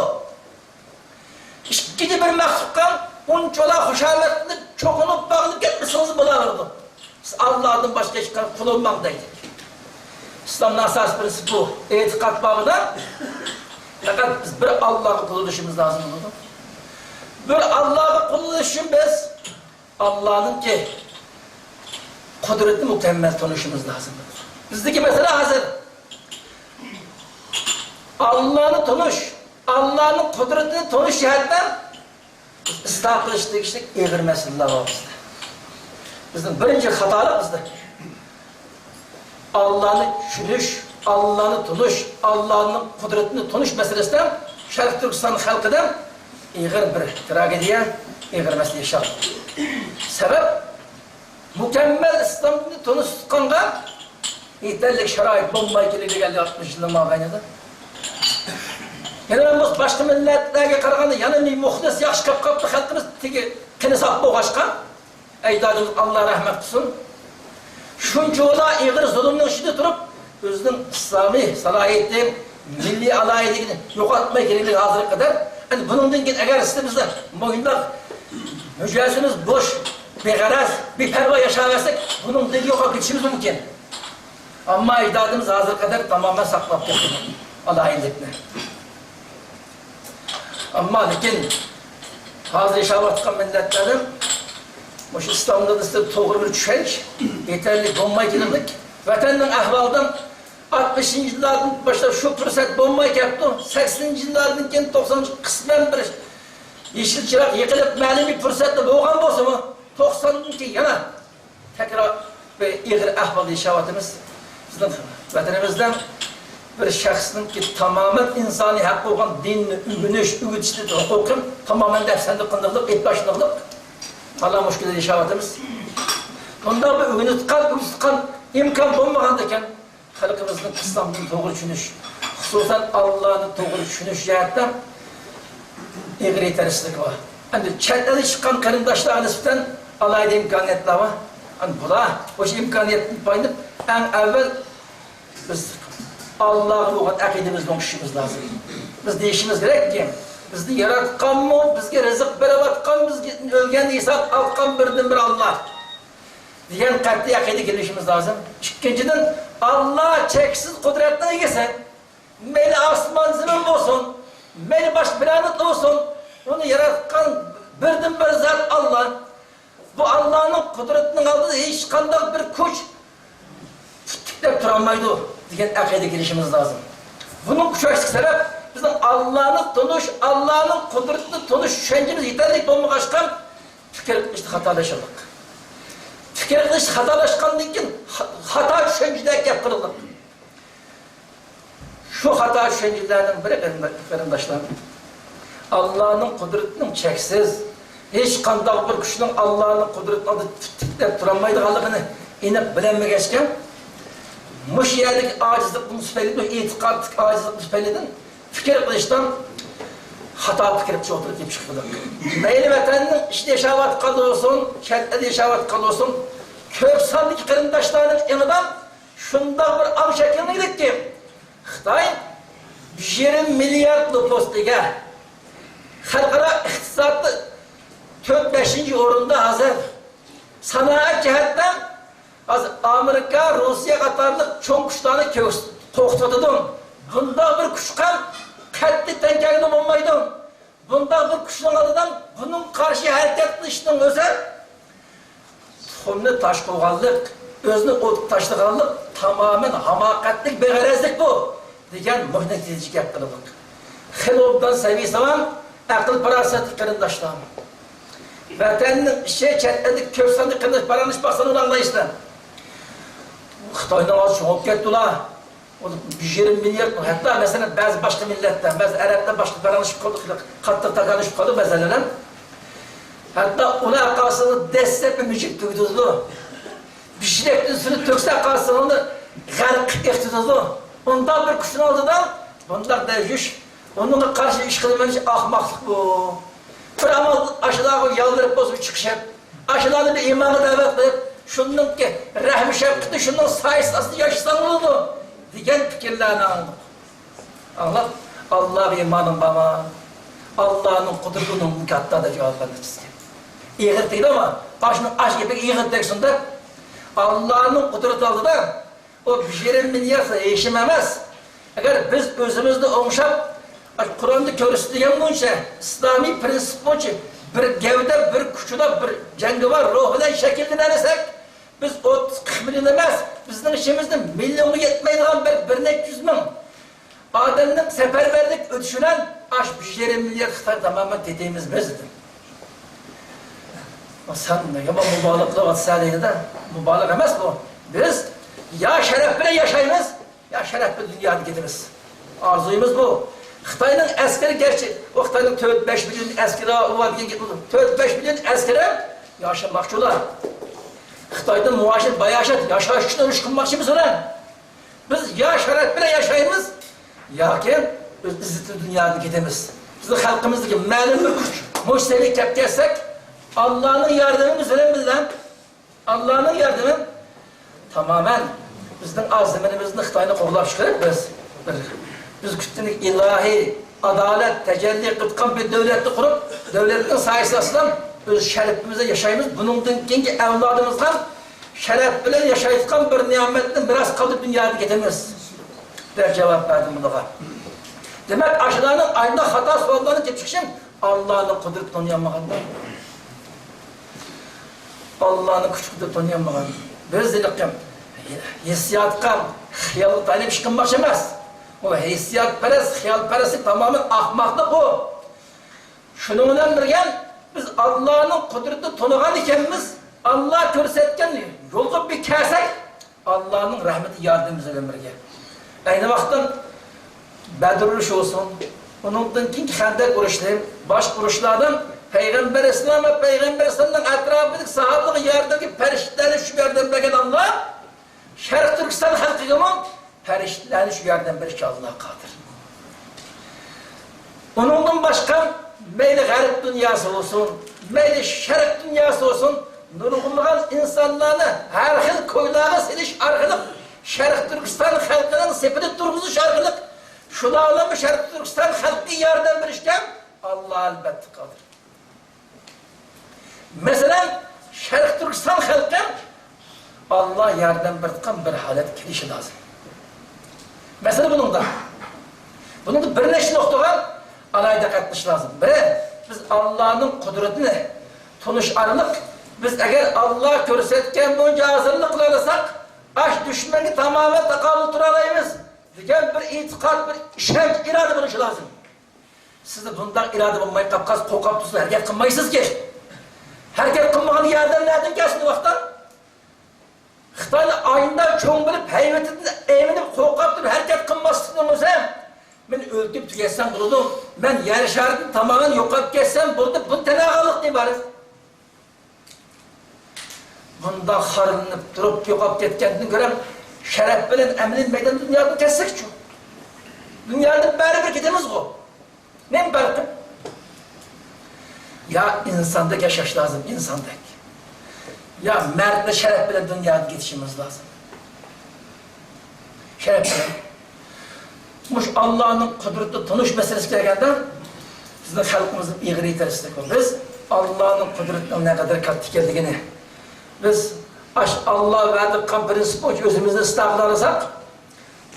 ئىككىنچى بىر مەخلۇققا ئۇنچىۋالا خۇشامەتلىك چوقۇنۇپ باغلىنىپ كەتمىسىڭىز بولاۋېرىدۇ. سىز ئاللادىن باشقا ھېچقانداق قۇل بولماڭ دەيدۇ. ئىسلامنىڭ ئاساسىي پىرىنسىپى بۇ. ئېتىقاد بابىدا پەقەت بىز بىر ئاللاغا قۇل بولۇشىمىز لازىم بولىدۇ. بىر ئاللاغا قۇل بولۇش ئۈچۈن بىز ئاللانىڭكى قۇدرىتىنى مۇكەممەل تونۇشىمىز لازىم. بىزدىكى مەسىلە ھازىر ئاللانى تونۇش، ئاللانىڭ قۇدرىتىنى تونۇش جەھەتتە بىز ئىسلاھ قىلىش تېگىشلىك ئېغىر مەسىلىلەر بار بىزدە. بىزنىڭ بىرىنچى خاتالىق بىزدە. ئاللانى چۈشىنىش، ئاللانى تونۇش، ئاللانىڭ قۇدرىتىنى تونۇش مەسىلىسىدە شەرقىي تۈركىستان خەلقىدە ئېغىر بىر تراگېدىيە، ئېغىر مەسىلە ياشالدى. سەۋەب، مۇكەممەل ئىسلام دىنىنى تونۇش تۇتقانغا يېتەرلىك شارائىت بولماي كېلىدىكەن ئاتمىش يىلدىن مابەينىدە. يەنە بىز باشقا مىللەتلەرگە قارىغاندا يەنە مۇخلىس ياخشى كەپ قاپتۇ خەلقىمىز، تېگى قېنى ساپ بولغاچقا. ئەجدادىمىز، ئاللا رەھمەت قىلسۇن، شۇنچىۋالا ئېغىر زۇلۇمنىڭ ئىچىدە تۇرۇپ، ئۆزىنىڭ ئىسلامىي سالاھىيىتى، مىللىي ئالاھىدىلىكىنى يوقاتماي كېلىدىكەن ھازىرغا قەدەر. ئەمدى بۇنىڭدىن كېيىن ئەگەر سىزدە بىزدە مۇنداق مۇجەسسىمىمىز بوش، بىغەرەز، بىپەرۋا ياشاۋەرسەك، بۇنىڭدىن يوقاپ كېتىشىمىز مۇمكىن. ئەمما ئەجدادىمىز ھازىرغا قەدەر تامامەن ساقلاپ كەلگەن ئالاھىدىلىكنى. ئەمما لېكىن ھازىر ياشاۋاتقان مىللەتلەردە مۇشۇ ئىسلام دىنىدا توغرا بىر چۈشەنچە يېتەرلىك بولماي كېلىدۇ. ۋەتەننىڭ ئەھۋالىدا ئاتمىشىنچى يىللاردىن باشلاپ شۇ پۇرسەت بولماي كەپتۇ. سەكسىنىنچى يىللاردىن كېيىن توقسانىنچى قىسمەن بىر يېشىل چىراغ يېقىلىپ، مەنىۋى پۇرسەتتە بولغان بولسىمۇ، توقساندىن كېيىن يەنە تەكرار بىر ئېغىر ئەھۋالدا ياشاۋاتىمىز. بىزنىڭ ۋەتىنىمىزدە بىر شەخسنىڭكى تامامەن ئىنسانىي ھەق بولغان دىننى ئۆگىنىش، ئۆگىتىشتىن ھوقۇقى تامامەن دەپسەندە قىلىنىقلىق، ئېتىبارشۇنلۇقلۇق، ھالا مۇشكىلىدە ياشاۋاتىمىز. بۇنداق بىر ئۆگىنىۋاتقان، ئۆگىتىۋاتقان ئىمكان بولمىغاندىكىن، خەلقىمىزنىڭ ئىسلامدىن توغرا چۈشىنىش، خۇسۇسەن ئاللانى توغرا چۈشىنىش جەھەتتە ئېغىر يېتەرسىزلىكى بار. ئەمدى چەت ئەلدە چىققان قېرىنداشلارغا نىسبەتەن ئالاھىدە ئىمكانىيەتلەر بار. ئەمدى بۇلار مۇشۇ ئىمكانىيەتتىن پايدىلىنىپ، ئەڭ ئەۋۋەل بىز ئاللاغا بولغان ئەقىدىمىزنى ئوڭشىشىمىز لازىم. بىز دېيىشىمىز كېرەككى، بىزنى ياراتقانمۇ، بىزگە رىزىق بېرىۋاتقان، بىزگە ئۆلگەندىن ھېساب ئالغان بىردىنبىر ئاللا دېگەن قەتئىي ئەقىدىگە كېلىشىمىز لازىم. ئىككىنچىدىن، ئاللا چەكسىز قۇدرەتنىڭ ئىگىسى. مەيلى ئاسمان زېمىن بولسۇن، مەيلى باشقا پلانېتا بولسۇن، ئۇنى ياراتقان بىردىنبىر زات ئاللا. بۇ ئاللانىڭ قۇدرىتىنىڭ ئالدىدا ھېچقانداق بىر كۈچ پۇت تىكلەپ تۇرالمايدۇ دېگەن ئەقىدىگە كېلىشىمىز لازىم. بۇنىڭ ئۇچراشلىق سەۋەب، بىزنىڭ ئاللانى تونۇش، ئاللانىڭ قۇدرىتىنى تونۇش چۈشەنچىمىز يېتەرلىك بولمىغاچقا، پىكىر قىلىشتا خاتالىشىلدۇق. پىكىر قىلىشتا خاتالاشقاندىن كېيىن خا-، خاتا چۈشەنچىدە گەپ قىلدۇق. شۇ خاتا چۈشەنچىلەرنىڭ بىرى، قېرىنداشلار، ئاللانىڭ قۇدرىتىنىڭ چەكسىز، ھېچقانداق بىر كۈچنىڭ ئاللانىڭ قۇدرىتىنىڭ ئالدىدا تىكلەپ تۇرالمايدىغانلىقىنى ئېنىق بىلەلمىگەچكە، مۇشۇ يەردىكى ئاجىزلىقنىڭ تۈپەيلىدىن، ئېتىقادتىكى ئاجىزلىقنىڭ تۈپەيلىدىن پىكىر قىلىشتا خاتا پىكىر قىلىش ئوتتۇرىغا كېلىپ چىقىدۇ. مەيلى ۋەتەننىڭ ئىچىدە ياشاۋاتقان بولسۇن، چەت ئەلدە ياشاۋاتقان بولسۇن، كۆپ ساندىكى قېرىنداشلارنىڭ ئېڭىدا شۇنداق بىر ئاڭ شەكىللىنىدۇكى، خىتاي بىر يېرىم مىليارد نوپۇسقا ئىگە. خەلقئارا ئىقتىسادتا تۆت، بەشىنچى ئورۇندا ھازىر. سانائەت جەھەتتە ھازىر ئامېرىكا، روسىيە قاتارلىق چوڭ كۈچلەرنى كۆكس-، قورقۇتۇۋاتىدۇ. بۇنداق بىر كۈچكە قەتئىي تەڭ كەلگىلى بولمايدۇ. بۇنداق بىر كۈچنىڭ ئالدىدا بۇنىڭ قارشى ھەرىكەت قىلىشنىڭ ئۆزى تۇخۇمنى تاش قىلغانلىق، ئۆزىنى ئوتقا تاشلىغانلىق، تامامەن ھاماقەتلىك، بىغەرەزلىك بۇ، دېگەن مۇھىم نەتىجىگە كەپ قالدۇق. خېلى ئوبدان سەۋىيەسى بار، ئەقىل-پاراسەتلىك قېرىنداشلار. ۋەتەننىڭ ئىچى، چەت ئەلدىكى كۆپ سانلىق قېرىنداش پاراڭلىشىپ باقسىلا ئۇنى ئاڭلايسىلەر. خىتاينىڭ ئالدى چوڭىيىپ كەتتىلا. ئۇ بىر يېرىم مىليارد، ھەتتا مەسىلەن، بەزى باشقا مىللەتلەر، بەزى ئەرەبلەر باشقا پاراڭلىشىپ قالدۇق، قاتتىق تاكاللىشىپ قالدۇق بەزىلەر. ھەتتا ئۇلار قارىسىڭىز دەسسەپمۇ مۈشۈك تۈگىتىدۇ. بىشلەكتىن سۈرۈپ تۆكسە قارىسىڭىز، غەرق قىلىپ ئېقىتىدۇ. ئۇنداق بىر كۈچنىڭ ئالدىدا بۇنداق دەۋرىشىش، ئۇنىڭغا قارشى ئىش قىلىمەن دېيىش ئاخماقلىق بۇ. بىر ئامال ئاشۇلارغا يالۋۇرۇپ بولسا چىقىشىپ، ئاشۇلارنى بىر ئىمانغا دەۋەت قىلىپ، شۇنىڭكى رەھمى شەپقىتى شۇنىڭ سايىسى ئاستىدا ياشىساڭ بولىدۇ دېگەن پىكىرلەرنى ئاڭلىدۇق. ئاڭلاپ، ئاللاغا ئىمانىڭ بارمۇ؟ ئاللانىڭ قۇدرىتى ئۇنىڭدىن كاتتا دەپ جاۋاب بەردى بىزگە. ئېغىر تېگىدۇ ئەمما، ئاشۇنىڭ ئاش گېپىگە ئېغىر تەگسۇن دەپ، ئاللانىڭ قۇدرىتى ئالدىدا ئۇ بىر يېرىم مىليارد ھېچنېمە ئەمەس. ئەگەر بىز ئۆزىمىزنى ئوڭشاپ، قۇرئاندا كۆرسىتىلگەن بويىچە، ئىسلامىي پرىنسىپ بويىچە بىر گەۋدە، بىر كۈچلا، بىر جەڭگىۋار روھ بىلەن شەكىللىنەلىسەك، بىز ئوتتۇز قىرىق مىليون ئەمەس، بىزنىڭ ئىچىمىزدە مىليونغا يەتمەيدىغان بىر، بىر نەچچە يۈز مىڭ ئادەمنىڭ سەپەرۋەرلىك ئۆتۈشى بىلەن ئاشۇ بىر يېرىم مىليارد خىتاي تامامەن تېتىيمىز بىز دېدى. سەن نېمە مۇبالىغە قىلىۋاتىسەن دەيدۇ-دە. مۇبالىغە ئەمەس بۇ. بىز يا شەرەپ بىلەن ياشايمىز، يا شەرەپ بىلەن دۇنيادىن كېتىمىز. ئارزۇيىمىز بۇ. خىتاينىڭ ئەسكىرى گەرچە، ئۇ خىتاينىڭ تۆت بەش مىليون ئەسكىرى بار، ئۇ بار دېگەن گەپ بولىدۇ. تۆت بەش مىليون ئەسكىرى ياشىماقچى ئۇلار. خىتايدىن مۇئاشىر باياشات ياشاش ئۈچۈن ئۇرۇش قىلماقچىمىز ئۇلار. بىز يا شەرەپ بىلەن ياشايمىز، ياكى ئۆز ئىززىتىمىز دۇنيادىن كېتىمىز. بىزنىڭ خەلقىمىزدىكى مەلۇم بىر كۈچ مۇشۇ سەۋىيەگە كەپ كەلسەك، ئاللانىڭ ياردىمى بىز بىلەن بىللە. ئاللانىڭ ياردىمى تامامەن بىزنىڭ ئاز زېمىنىمىزنى خىتاينى قوغلاپ چىقىرىپ، بىز بىر، بىز كۈتتىنىك ئىلاھىي ئادالەت تەجەللى قىلىدىغان بىر دۆلەتنى قۇرۇپ، دۆلەتنىڭ سايىسى ئاستىدا ئۆز شەرىپىمىزدە ياشايمىز. بۇنىڭدىن كېيىنكى ئەۋلادىمىزغا شەرەپ بىلەن ياشايدىغان بىر نېمەتنى مىراس قالدۇرۇپ دۇنيادىن كېتىمىز، دەپ جاۋاب بەردىم بۇنىڭغا. دېمەك، ئاشۇلارنىڭ ئاينا خاتا سوئاللارنى كېلىپ چىقىشى ئاللانىڭ قۇدرىتىنى تونۇيالمىغان. ئاللانىڭ كۈچ قۇدرىتىنى تونۇيالمىغان. بىز ھېلىقى ھېسسىياتقا، خىيالغا تايىنىپ ئىش قىلماقچى ئەمەس. ئۇ ھېسسىياتپەرەس، خىيالپەرەسلىك تامامەن ئاخماقلىق بۇ. شۇنىڭ بىلەن بىرگە، بىز ئاللانىڭ قۇدرىتىنى تونۇغان ئىكەنمىز، ئاللا كۆرسەتكەن يولغا بىر كەلسەك، ئاللانىڭ رەھمىتى، ياردىمى بىز بىلەن بىرگە. ئەينى ۋاقىتتا بەدر ئۇرۇشى بولسۇن، ئۇنىڭدىن كېيىنكى خەندەق ئۇرۇشلىرى، باشقا ئۇرۇشلاردا پەيغەمبەر ئەلەيھىسسالام ۋە پەيغەمبەر ئەلەيھىسسالامنىڭ ئەتراپىدىكى ساھابىلەرگە ياردەمگە پەرىشتىلەرنى چۈشۈرۈپ ياردەم بەرگەن ئاللا، شەرقىي تۈركىستان خەلقىگىمۇ پەرىشتىلەرنى چۈشۈرۈپ ياردەم بېرىشكە ئاللا قادىر. ئۇنىڭدىن باشقا، مەيلى غەرب دۇنياسى بولسۇن، مەيلى شەرق دۇنياسى بولسۇن، نۇرغۇنلىغان ئىنسانلارنى ھەر خىل كويلارغا سېلىش ئارقىلىق، شەرقىي تۈركىستان خەلقىنىڭ سېپىدە تۇرغۇزۇش ئارقىلىق، شۇلارنىمۇ شەرقىي تۈركىستان خەلقىگە ياردەم بېرىشكە ئاللا ئەلۋەتتە قادىر. مەسىلەن، شەرقىي تۈركىستان خەلقى ئاللا ياردەم بېرىدىغان بىر ھالەتكە كېلىشى لازىم. مەسىلە بۇنىڭدا. بۇنىڭدا بىر نەچچە نۇقتىغا ئالاھىدە دىققەت قىلىش لازىم. بىرى، بىز ئاللانىڭ قۇدرىتىنى تونۇش ئارقىلىق، بىز ئەگەر ئاللا كۆرسەتكەن بويىچە ھازىرلىق قىلالىساق، ئاش دۈشمەنگە تامامەن تاقابىل تۇرالايمىز دېگەن بىر ئېتىقاد، بىر ئىشەنچ، ئىرادە بولۇشى لازىم. سىزدە بۇنداق ئىرادە بولماي قاپقالسا، قورقۇپ تۇرسىز، ھەرىكەت قىلمايسىزكى. ھەرىكەت قىلمىغان ياردەم نەدىن كەلسۇن ۋاقىتتا؟ خىتاينى ئاينىدا چوڭ بىلىپ، ھەيۋىتىدىن ئەيمىنىپ، قورقۇپ تۇرۇپ ھەرىكەت قىلماسلىقنىڭ ئۆزى، مەن ئۆلتۈرۈپ تۈگەتسەم بولىدۇ، مەن يەر شارىدىن تامامەن يوقاپ كەتسەم بولىدۇ، بۇ تەنھا غەلىتە ئىبارەت. بۇنداق خارلىنىپ تۇرۇپ يوقاپ كەتكەندىن كۆرە، شەرەپ بىلەن ئەمەلىي مەيدان دۇنيادىن كەتسەكچۇ؟ دۇنيادىن بەرىبىر كېتىمىزغۇ؟ نېمە پەرقى؟ يا ئىنساندەك ياشاش لازىم، ئىنساندەك. يا مەردانە شەرەپ بىلەن دۇنيادىن كېتىشىمىز لازىم. شەرەپ بىلەن. مۇشۇ ئاللانىڭ قۇدرىتىنى تونۇش مەسىلىسىگە كەلگەندە، بىزنىڭ خەلقىمىزنىڭ ئېغىر يېتەرسىزلىكى بار. بىز ئاللانىڭ قۇدرىتىنىڭ نەقەدەر كاتتا ئىكەنلىكىنى، بىز ئاش-، ئاللا ۋەدە قىلغان پرىنسىپ بويىچە ئۆزىمىزنى ئىسلاھ قىلالىساق،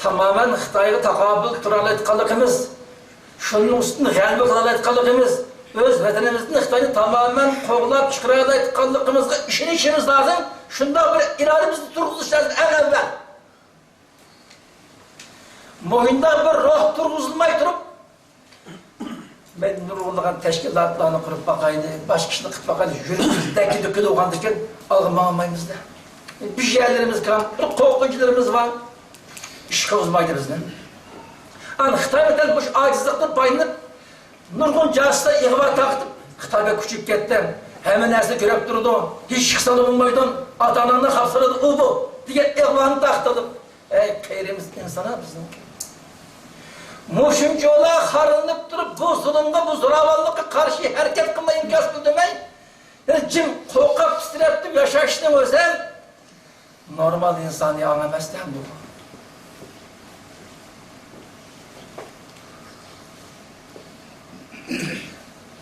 تامامەن خىتايغا تاقابىل تۇرالايدىغانلىقىمىز، شۇنىڭ ئۈستىدىن غەلىبە قىلالايدىغانلىقىمىز، ئۆز ۋەتىنىمىزدىن خىتاينى تامامەن قوغلاپ چىقىرالايدىغانلىقىمىزغا ئىشىنىشىمىز لازىم. شۇنداق بىر ئىرادىمىزنى تۇرغۇزۇش لازىم ئەڭ ئەۋۋەل. مۇشۇنداق بىر روھ تۇرغۇزۇلماي تۇرۇپ، مەن نۇرغۇنلىغان تەشكىلاتلارنى قۇرۇپ باقايلى، باشقا ئىشنى قىلىپ باقايلى، يۈرىكىمىز دەككە-دۈككە بولغاندىكىن ئالغا ماڭالمايمىز-دە. بىر يەرلىرىمىز كام، بىر قورقۇنچلىرىمىز بار. ئىش قىلغۇزمايدۇ بىزنى. ئانا خىتاي بىر مۇشۇ ئاجىزلىقتىن پايدىلىنىپ، نۇرغۇن جاسۇسلار ئىغۋا تارقىتىپ، خىتاي بەك كۈچىيىپ كەتتى. ھەممە نەرسىنى كۆرۈپ تۇرىدۇ. ھېچ ئىش قىلساڭلار بولمايدۇ. ئاتا-ئاناڭنى خاپا سالىدۇ، ئۇ بۇ، دېگەن ئىغۋانى تارقىتىپ. ئەي، قېرىمىز ئىنسانلار بىزنىڭكى. مۇشۇنچىۋالا خارلىنىپ تۇرۇپ، بۇ زۇلۇمغا، بۇ زوراۋانلىققا قارشى ھەرىكەت قىلماي، ئىنكاس بىلدۈرمەي، يەنە جىم قورقاق تىترەپ تۇرۇپ ياشاشنىڭ ئۆزى نورمال ئىنسانىي ئاڭ ئەمەستە بۇ.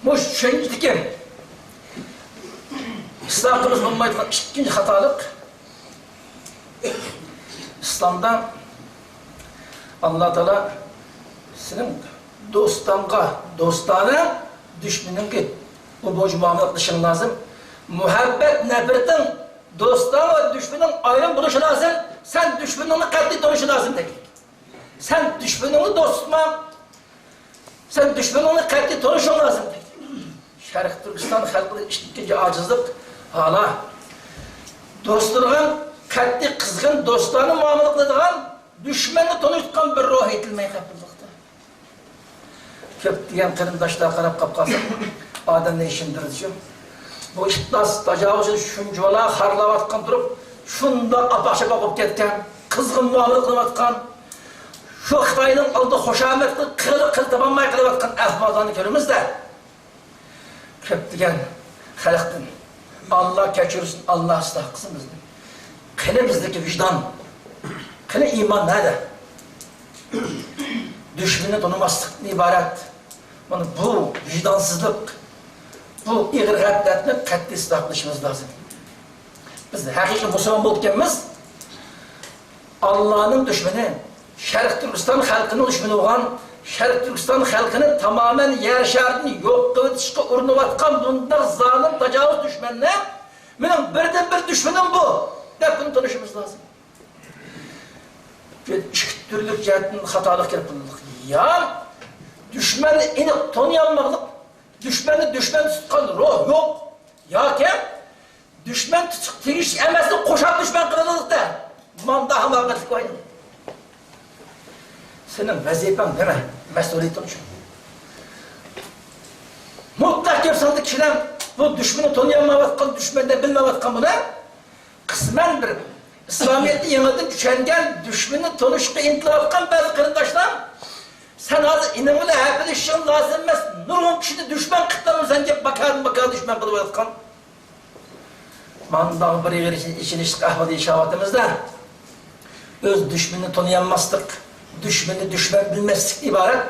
مۇشۇ چۈشەنچىدىكى ئىسلاھاتىمىز بولمايدىغان ئىككىنچى خاتالىق، ئىسلامدا ئاللا تائالا سېنىڭ دوستۇڭغا دوستانە، دۈشمىنىڭگە بۇ بويىچە مۇئامىلە قىلىشىڭ لازىم. مۇھەببەت، نەپرىتىڭ دوستۇڭ ۋە دۈشمىنىڭ ئايرىم بولۇشى لازىم. سەن دۈشمىنىڭنى قەتئىي تونۇشى لازىم دەيدۇ. سەن دۈشمىنىڭنى دوست تۇتما. سەن دۈشمىنىڭنى قەتئىي تونۇشۇڭ لازىم دەيدۇ. شەرقىي تۈركىستان خەلقىنىڭ ئىككىنچى ئاجىزلىق ھالى. دوستلىرىغا قەتئىي قىزغىن دوستانە مۇئامىلە قىلىدىغان، دۈشمەننى تونۇشتۇرغان بىر روھ يېتىلمەي قېلىپتۇ. كۆپلىگەن قېرىنداشلار قاراپ قاپ قالسا، ئادەمنى ئىشىندۈرىدۇ شۇ. بۇ ئىپلاس تاجاۋۇزچى شۇنچىۋالا خارلاۋاتقان تۇرۇپ، شۇنداق ئاپاق-چاپاق بولۇپ كەتكەن، قىزغىن مۇئامىلە قىلىۋاتقان، شۇ خىتاينىڭ ئالدىدا خۇشامەت قىلىپ، قىلىدۇ، قىل تاپالماي قېلىۋاتقان ئەھۋاللارنى كۆرىمىز-دە. كۆپلىگەن خەلقتىن، ئاللا كەچۈرسۇن، ئاللا ئىسلاھ قىلسۇن بىزنى. قېنى بىزدىكى ۋىجدان؟ قېنى ئىمان نەدە؟ دۈشمىنىنى تونۇماسلىقتىن ئىبارەت. مانا بۇ ۋىجدانسىزلىق، بۇ ئېغىر غەپلەتنى قەتئىي ئىسلاھ قىلىشىمىز لازىم. بىز ھەقىقىي مۇسۇلمان بولۇپكەنمىز. ئاللانىڭ دۈشمىنى، شەرقىي تۈركىستان خەلقىنىڭ دۈشمىنى بولغان، شەرقىي تۈركىستان خەلقىنى تامامەن يەر شارىدىن يوق قىلىۋېتىشقا ئۇرۇنۇۋاتقان بۇنداق زالىم، تاجاۋۇز دۈشمەننى، مېنىڭ بىردىنبىر دۈشمىنىم بۇ، دەپ بۇنى تونۇشىمىز لازىم. ئىككى تۈرلۈك جەھەتتىن خاتالىق كېلىپ قالدۇق. يا دۈشمەننى ئېنىق تونۇيالمىغانلىق، دۈشمەننى دۈشمەن تۇتقان روھ يوق، ياكى دۈشمەن تۇتۇشقا تېگىشلىك ئەمەسنى قوشاپ دۈشمەن قىلىۋالدۇق-دە. ماندا ھاماقەتلىك بار. سېنىڭ ۋەزىپەڭ نېمە؟ مەسئۇلىيىتىڭ شۇ. مۇتلەق كۆپ ساندا كىشىلەر بۇ دۈشمىنى تونۇيالمايۋاتقان، دۈشمەن دەپ بىلمەيۋاتقان بۇلار قىسمەن بىر ئىسلامىيەتنى يېڭىدىن چۈشەنگەن، دۈشمىنىنى تونۇشقا ئىنتىلىۋاتقان بەزى قېرىنداشلار، سەن ھازىر ئېنىڭ بىلەن ھەپىلىشىشىڭ لازىم ئەمەس، نۇرغۇن كىشىنى دۈشمەن قىلىپ بېرىمەن دەپ، باكادىن باكا دۈشمەن قىلىۋاتقان. مانداق بىر ئېغىر ئېچىنىشلىق ئەھۋالدا ياشاۋاتىمىز-دە. ئۆز دۈشمىنىنى تونۇيالماسلىق، دۈشمىنىنى دۈشمەن بىلمەسلىكتىن ئىبارەت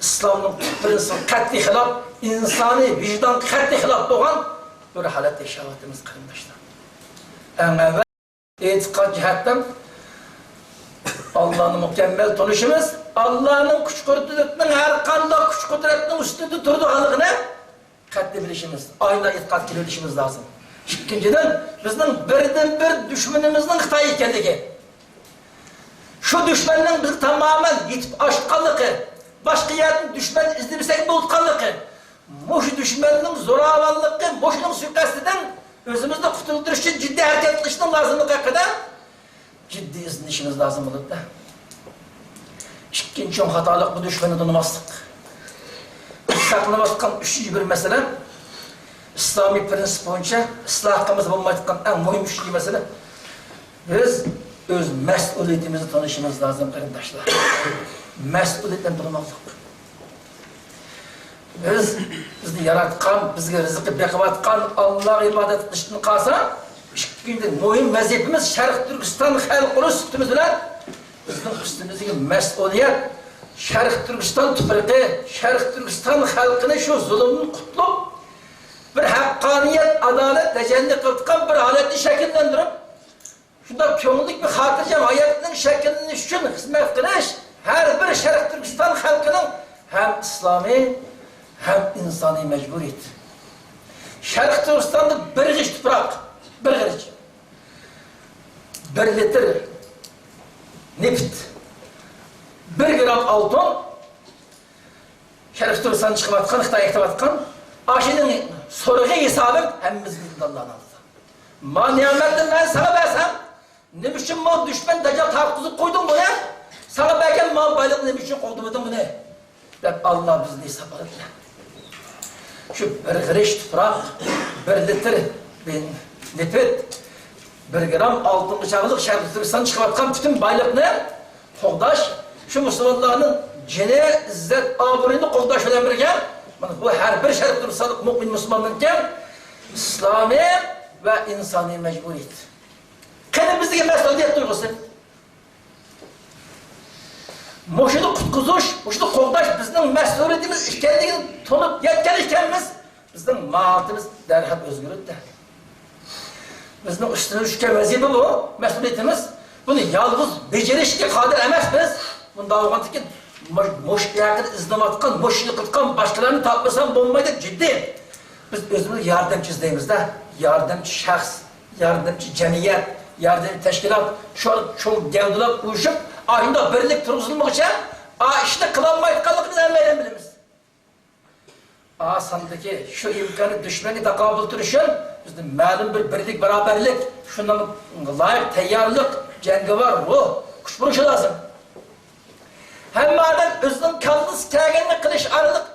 ئىسلامنىڭ تۈپ پىرىنسىپىغا قەتئىي خىلاپ، ئىنسانىي ۋىجدانغا قەتئىي خىلاپ بولغان بىر ھالەتتە ياشاۋاتىمىز، قېرىنداشلار. ئەڭ ئەۋۋەل ئېتىقاد جەھەتتىن ئاللانى مۇكەممەل تونۇشىمىز، ئاللانىڭ كۈچ-قۇدرىتىنىڭ ھەر قانداق كۈچ-قۇدرەتنىڭ ئۈستىدە تۇرىدىغانلىقىنى قەتئىي بىلىشىمىز، ئاينا ئېتىقاد قىلىۋېلىشىمىز لازىم. ئىككىنچىدىن، بىزنىڭ بىردىنبىر دۈشمىنىمىزنىڭ خىتاي ئىكەنلىكى. شۇ دۈشمەننىڭ بىزگە تامامەن يېتىپ ئاشقانلىقى، باشقا يەردىن دۈشمەن ئىزدىمىسەك بولىدىغانلىقى، مۇشۇ دۈشمەننىڭ زوراۋانلىقى، مۇشۇنىڭ سۇيىقەستىدىن ئۆزىمىزنى قۇتۇلدۇرۇش ئۈچۈن جىددىي ھەرىكەت قىلىشنىڭ لازىملىقى ھەققىدە جىددىي ئىزدىنىشىمىز لازىم بولىدۇ. ئىككىنچى چوڭ خاتالىق، بۇ دۈشمەننى تونۇماسلىق. ساقلىنىۋاتقان ئۈچىنچى بىر مەسىلە، ئىسلامىي پىرىنسىپ بويىچە ئىسلاھ قىلمىسا بولمايدىغان ئەڭ مۇھىم ئۈچىنچى مەسىلە، بىز ئۆز مەسئۇلىيىتىمىزنى تونۇشىمىز لازىم، قېرىنداشلار. مەسئۇلىيەتنى تونۇماسلىق. بىز، بىزنى ياراتقان، بىزگە رىزقى بېقىۋاتقان ئاللاغا ئىبادەت قىلىشتىن قالسا، ئىككىنچى مۇھىم ۋەزىپىمىز، شەرقىي تۈركىستان خەلقى ئۇرۇش سۈپىتىمىز بىلەن بىزنىڭ ئۈستىمىزدىكى مەسئۇلىيەت، شەرقىي تۈركىستان تۇپرىقى، شەرقىي تۈركىستان خەلقىنى شۇ زۇلۇمدىن قۇتۇلۇپ، بىر ھەققانىيەت، ئادالەت، تەجەللى قىلىدىغان بىر ھالەتنى شەكىللەندۈرۈپ، شۇنداق كۆڭۈللۈك بىر خاتىرجەم ھاياتنىڭ شەكىللىنىشى ئۈچۈن خىزمەت قىلىش ھەر بىر شەرقىي تۈركىستان خەلقىنىڭ ھەم ئىسلامىي، ھەم ئىنسانىي مەجبۇرىيىتى. شەرقىي تۈركىستاندا بىر غېرىچ تۇپراق، بىر غېرىچ، بىر لىتىر نېفىت، بىر گرام ئالتۇن، شەرقىي تۈركىستان چىقىۋاتقان، خىتاي ئېكىتىۋاتقان، ئاشۇنىڭ سورىقى ھېسابى ھەممىمىزگە ئاللانىڭ ئالدىدا. ما نېمەتنى مەن ساڭا بەرسەم، نېمە ئۈچۈن ما دۈشمەن دەجال تارتقۇزۇپ قويدۇڭ بۇنى؟ ساڭا بەرگەن ما بايلىقنى نېمە ئۈچۈن قوغدىمىدىڭ بۇنى؟ دەپ ئاللا بىزنى ھېساب ئالىدۇ. شۇ بىر غېرىچ تۇپراق، بىر لىتىر نېفىت، بىر گرام ئالتۇنغا چاغلىق شەرقىي تۈركىستان چىقىۋاتقان پۈتۈن بايلىقنى قوغداش، شۇ مۇسۇلمانلارنىڭ جېنى، ئىززەت، ئابرۇيىنى قوغداش بىلەن بىرگە، مانا بۇ ھەر بىر شەرقىي تۈركىستانلىق مۆمىن مۇسۇلماننىڭكى ئىسلامىي ۋە ئىنسانىي مەجبۇرىيىتى. قېنى بىزدىكى مەسئۇلىيەت تۇيغۇسى؟ مۇشۇنى قۇتقۇزۇش، مۇشۇنى قوغداش بىزنىڭ مەسئۇلىيىتىمىز ئىكەنلىكىنى تونۇپ يەتكەن ئىكەنمىز، بىزنىڭ ماھىيىتىمىز دەرھال ئۆزگىرىدۇ. بىزنىڭ ئۈستىمىزگە چۈشكەن ۋەزىپە بۇ، مەسئۇلىيىتىمىز. بۇنى يالغۇز بېجىرىشكە قادىر ئەمەسمىز. بۇنداق بولغاندىكىن، مۇ-، مۇشۇ ھەققىدە ئىزدىنىۋاتقان، مۇشۇ يىقىتقان باشقىلارنى تاپمىسام بولمايدۇ، جىددىي. بىز ئۆزىمىزگە ياردەمچى ئىزدەيمىز-دە، ياردەمچى شەخس، ياردەمچى جەمئىيەت، ياردەمچى تەشكىلات، شۇ چوڭ گەۋدىلەپ ئۇيۇشۇپ، ئاشۇنداق بىرلىك تۇرغۇزۇلمىغۇچە، ئا ئىشنى قىلالمايدىغانلىقىمىزنى ھەممەيلەن بىلىمىز. ئا ساندىكى شۇ ئىمكانىيەت دۈشمەنگە تاقابىل تۇرۇش ئۈچۈن بىزدە مەلۇم بىر بىرلىك، باراۋەرلىك، شۇنىڭغا لايىق تەييارلىق، جەڭگىۋار روھ، كۈچ بولۇشى لازىم. ھەممە ئادەم ئۆزىنىڭ كاللىسى كەلگەننى قىلىش ئارقىلىق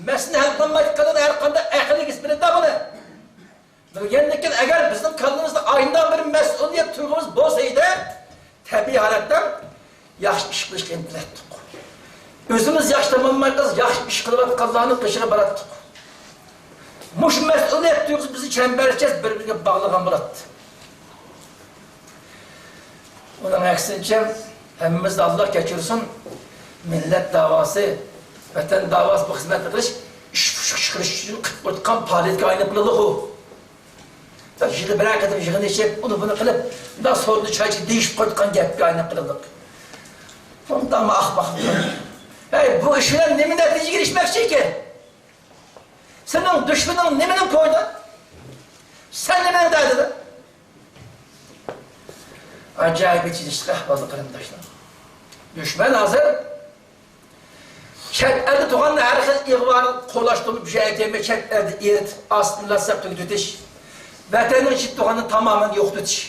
مەسىلىنى ھەل قىلالمايدىغانلىقىنى ھەر قانداق ئەقىللىك ھېس بىلىدۇ بۇنى. بىلگەندىكىن ئەگەر بىزنىڭ كاللىمىزدا ئايدىڭ بىر مەسئۇلىيەت تۇيغۇمىز بولسا ئىدى، تەبىئىي ھالەتتە ياخشى ئىش قىلىشقا ئىنتىلەتتۇق. ئۆزىمىز ياخشى تاماملىماي قالسا، ياخشى ئىش قىلىۋاتقانلارنىڭ قېشىغا باراتتۇق. مۇشۇ مەسئۇلىيەت تۇيغۇسى بىزنى چەمبەرچاس بىر-بىرىگە باغلىغان بولاتتى. ئۇنىڭ ئەكسىنچە، ھەممىمىزنى ئاللا كەچۈرسۇن، مىللەت داۋاسى، ۋەتەن داۋاسى بۇ خىزمەتنى قىلىش، ئىش پۇشۇق چىقىرىش ئۈچۈن قىلىپ ئوتقان پائالىيەتكە ئايلىنىپ قېلىدۇ. يىلدا بىرەر قېتىم يىغىن ئېچىپ، ئۇنى بۇنى قىلىپ، مۇنداق سورۇندا چاي ئىچىپ دېيىشىپ قويىدىغان گەپكە ئايلىنىپ قېلىدۇ. مۇنداقمۇ ئەخمەقلىق. ھەي، بۇ ئىش بىلەن نېمە نەتىجىگە ئېرىشمەكچى ئىكەن؟ سېنىڭ دۈشمىنىڭ نېمىنىڭ كويىدا؟ سەن نېمىنىڭ دەردىدە؟ ئاجايىپ ئېچىنىشلىق ئەھۋالدا، قېرىنداشلار. دۈشمەن ھازىر چەت ئەلدە تۇرغاندا ھەر خىل ئىغۋانى قولاشتۇرۇپ، چەت ئەلدە ئېرىتىپ، ئاسسىمىلياتسىيە قىلىۋېتىش، ۋەتەننىڭ ئىچىدە تۇرغاندا تامامەن يوقىتىۋېتىش.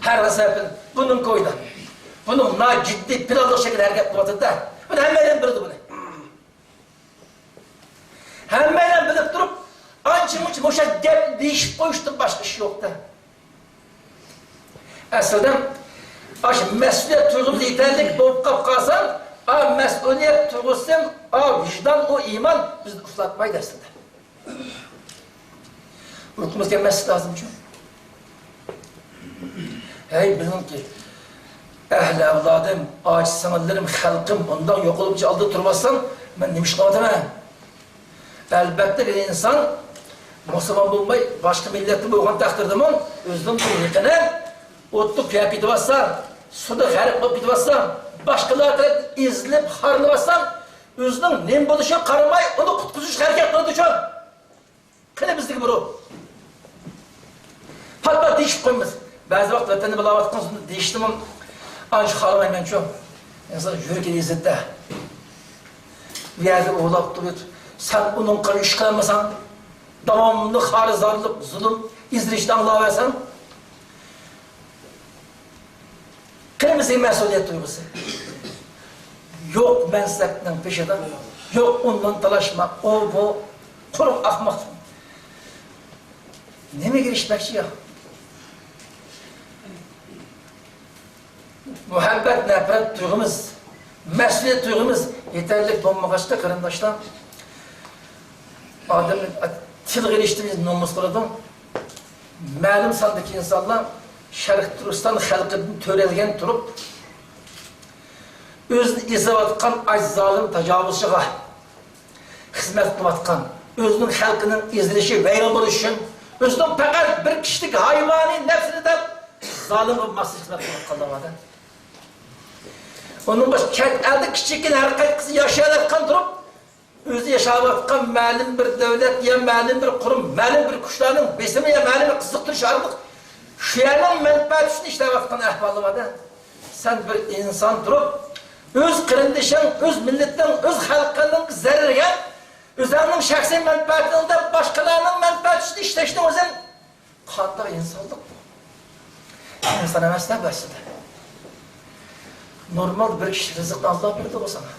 ھەر خىل سەۋەبتىن بۇنىڭ كويىدا. بۇنىڭ ناجىددىي پىلانلىق شەكىلدە ھەرىكەت قىلىۋاتىدۇ-دە. بۇنى ھەممەيلەن بىلىدۇ بۇنى. ھەممەيلەن بىلىپ تۇرۇپ، ئانچە-مۇنچە مۇشۇ گەپ دېيىشىپ قويۇشتىن باشقا ئىش يوق-دە. ئەسلىدە، ئاشۇ مەسئۇلىيەت تۇيغۇمىز يېتەرلىك بولۇپ قاپ قالسا، ئا مەسئۇلىيەت تۇيغۇسى، ئا ۋىجدان، ئۇ ئىمان بىزنى ئۇخلاتمايدۇ ئەسلىدە. ئۇيقۇمىز كەلمەسلىكى لازىمچۇ؟ ھەي، بىزنىڭكى ئەھلى ئەۋلادىم، ئاچا سىڭىللىرىم، خەلقىم مۇنداق يوقىلىپ ئالدىدا تۇرۇۋاتسام، مەن نېمە ئىش قىلىۋاتىمەن؟ ئەلبەتتە، بىر ئىنسان مۇسۇلمان بولماي، باشقا مىللەتتىن بولغان تەقدىردىمۇ، ئۆزىنىڭ بىر يېقىنى ئوتتا كۆيۈپ كېتىۋاتسا، سۇدا غەرق بولۇپ كېتىۋاتسا، باشقىلار تەرەپتىن ئېزىلىپ، خارلىۋاتسا، ئۆزىنىڭ نېمە بولۇشىغا قارىماي، ئۇنى قۇتقۇزۇشقا ھەرىكەت قىلىدۇچۇ؟ قېنى بىزدىكى بۇ روھ؟ پات-پات دېيىشىپ قويىمىز. بەزى ۋاقىت ۋەتەندە بولاۋاتقان سۆزنى دېيىشنىمۇ ئانچە خالىمايمەنچۇ. ئىنسان يۈرىكى ئېزىدۇ-دە. بۇ يەردە ئۇۋىلاپ تۇرۇپ، سەن ئۇنىڭغا ئىش قىلالمىساڭ، داۋاملىق خارىزارلىق، زۇلۇم، ئېزىلىشنى ئاڭلاۋەرسەڭ، قېنى بىزدىكى مەسئۇلىيەت تۇيغۇسى؟ يوق مەنسەپنىڭ پېشىدا، يوق ئۇنۋان تالاشما، ئۇ، بۇ، قۇرۇق ئەخمەقلىق. نېمىگە ئېرىشمەكچى يا؟ مۇھەببەت، نەپرەت تۇيغۇمىز، مەسئۇلىيەت تۇيغۇمىز يېتەرلىك بولمىغاچقا، قېرىنداشلار، ئادەم تىلغا ئېلىشتىن نومۇس قىلىدۇ. مەلۇم ساندىكى ئىنسانلار شەرقىي تۈركىستان خەلقىدىن تۆرەلگەن تۇرۇپ، ئۆزىنى ئېزىۋاتقان ئاچ زالىم تاجاۋۇزچىغا خىزمەت قىلىۋاتقان، ئۆزىنىڭ خەلقىنىڭ ئېزىلىشى، ۋەيران بولۇشى ئۈچۈن ئۆزىنىڭ پەقەت بىر كىشىلىك ھايۋانىي نەپسىنى دەپ زالىمغا ماسلىشىپ خىزمەت قىلىۋاتقانلار بار-دە. ئۇنىڭغا چەت ئەلدە كىچىككىنە ھەر قايسى ياشاۋاتقان تۇرۇپ، ئۆزى ياشاۋاتقان مەلۇم بىر دۆلەت يا مەلۇم بىر قۇرۇم، مەلۇم بىر كۈچلەرنىڭ بېسىمى يا مەلۇم بىر قىزىقتۇرۇش ئارقىلىق شۇ يەرنىڭ مەنپەئەتى ئۈچۈن ئىشلەۋاتقان ئەھۋالى بار-دە. سەن بىر ئىنسان تۇرۇپ، ئۆز قېرىندىشىڭ، ئۆز مىللىتىڭ، ئۆز خەلقىڭنىڭ زەرىرىگە ئۆزۈڭنىڭ شەخسىي مەنپەئەتىڭ دەپ باشقىلارنىڭ مەنپەئەتى ئۈچۈن ئىشلەشنىڭ ئۆزى قانداق ئىنسانلىق بۇ؟ ئىنسان ئەمەس-دە بەزىدە. نورمال بىر كىشى رىزىقنى ئاللا بېرىدىغۇ ساڭا.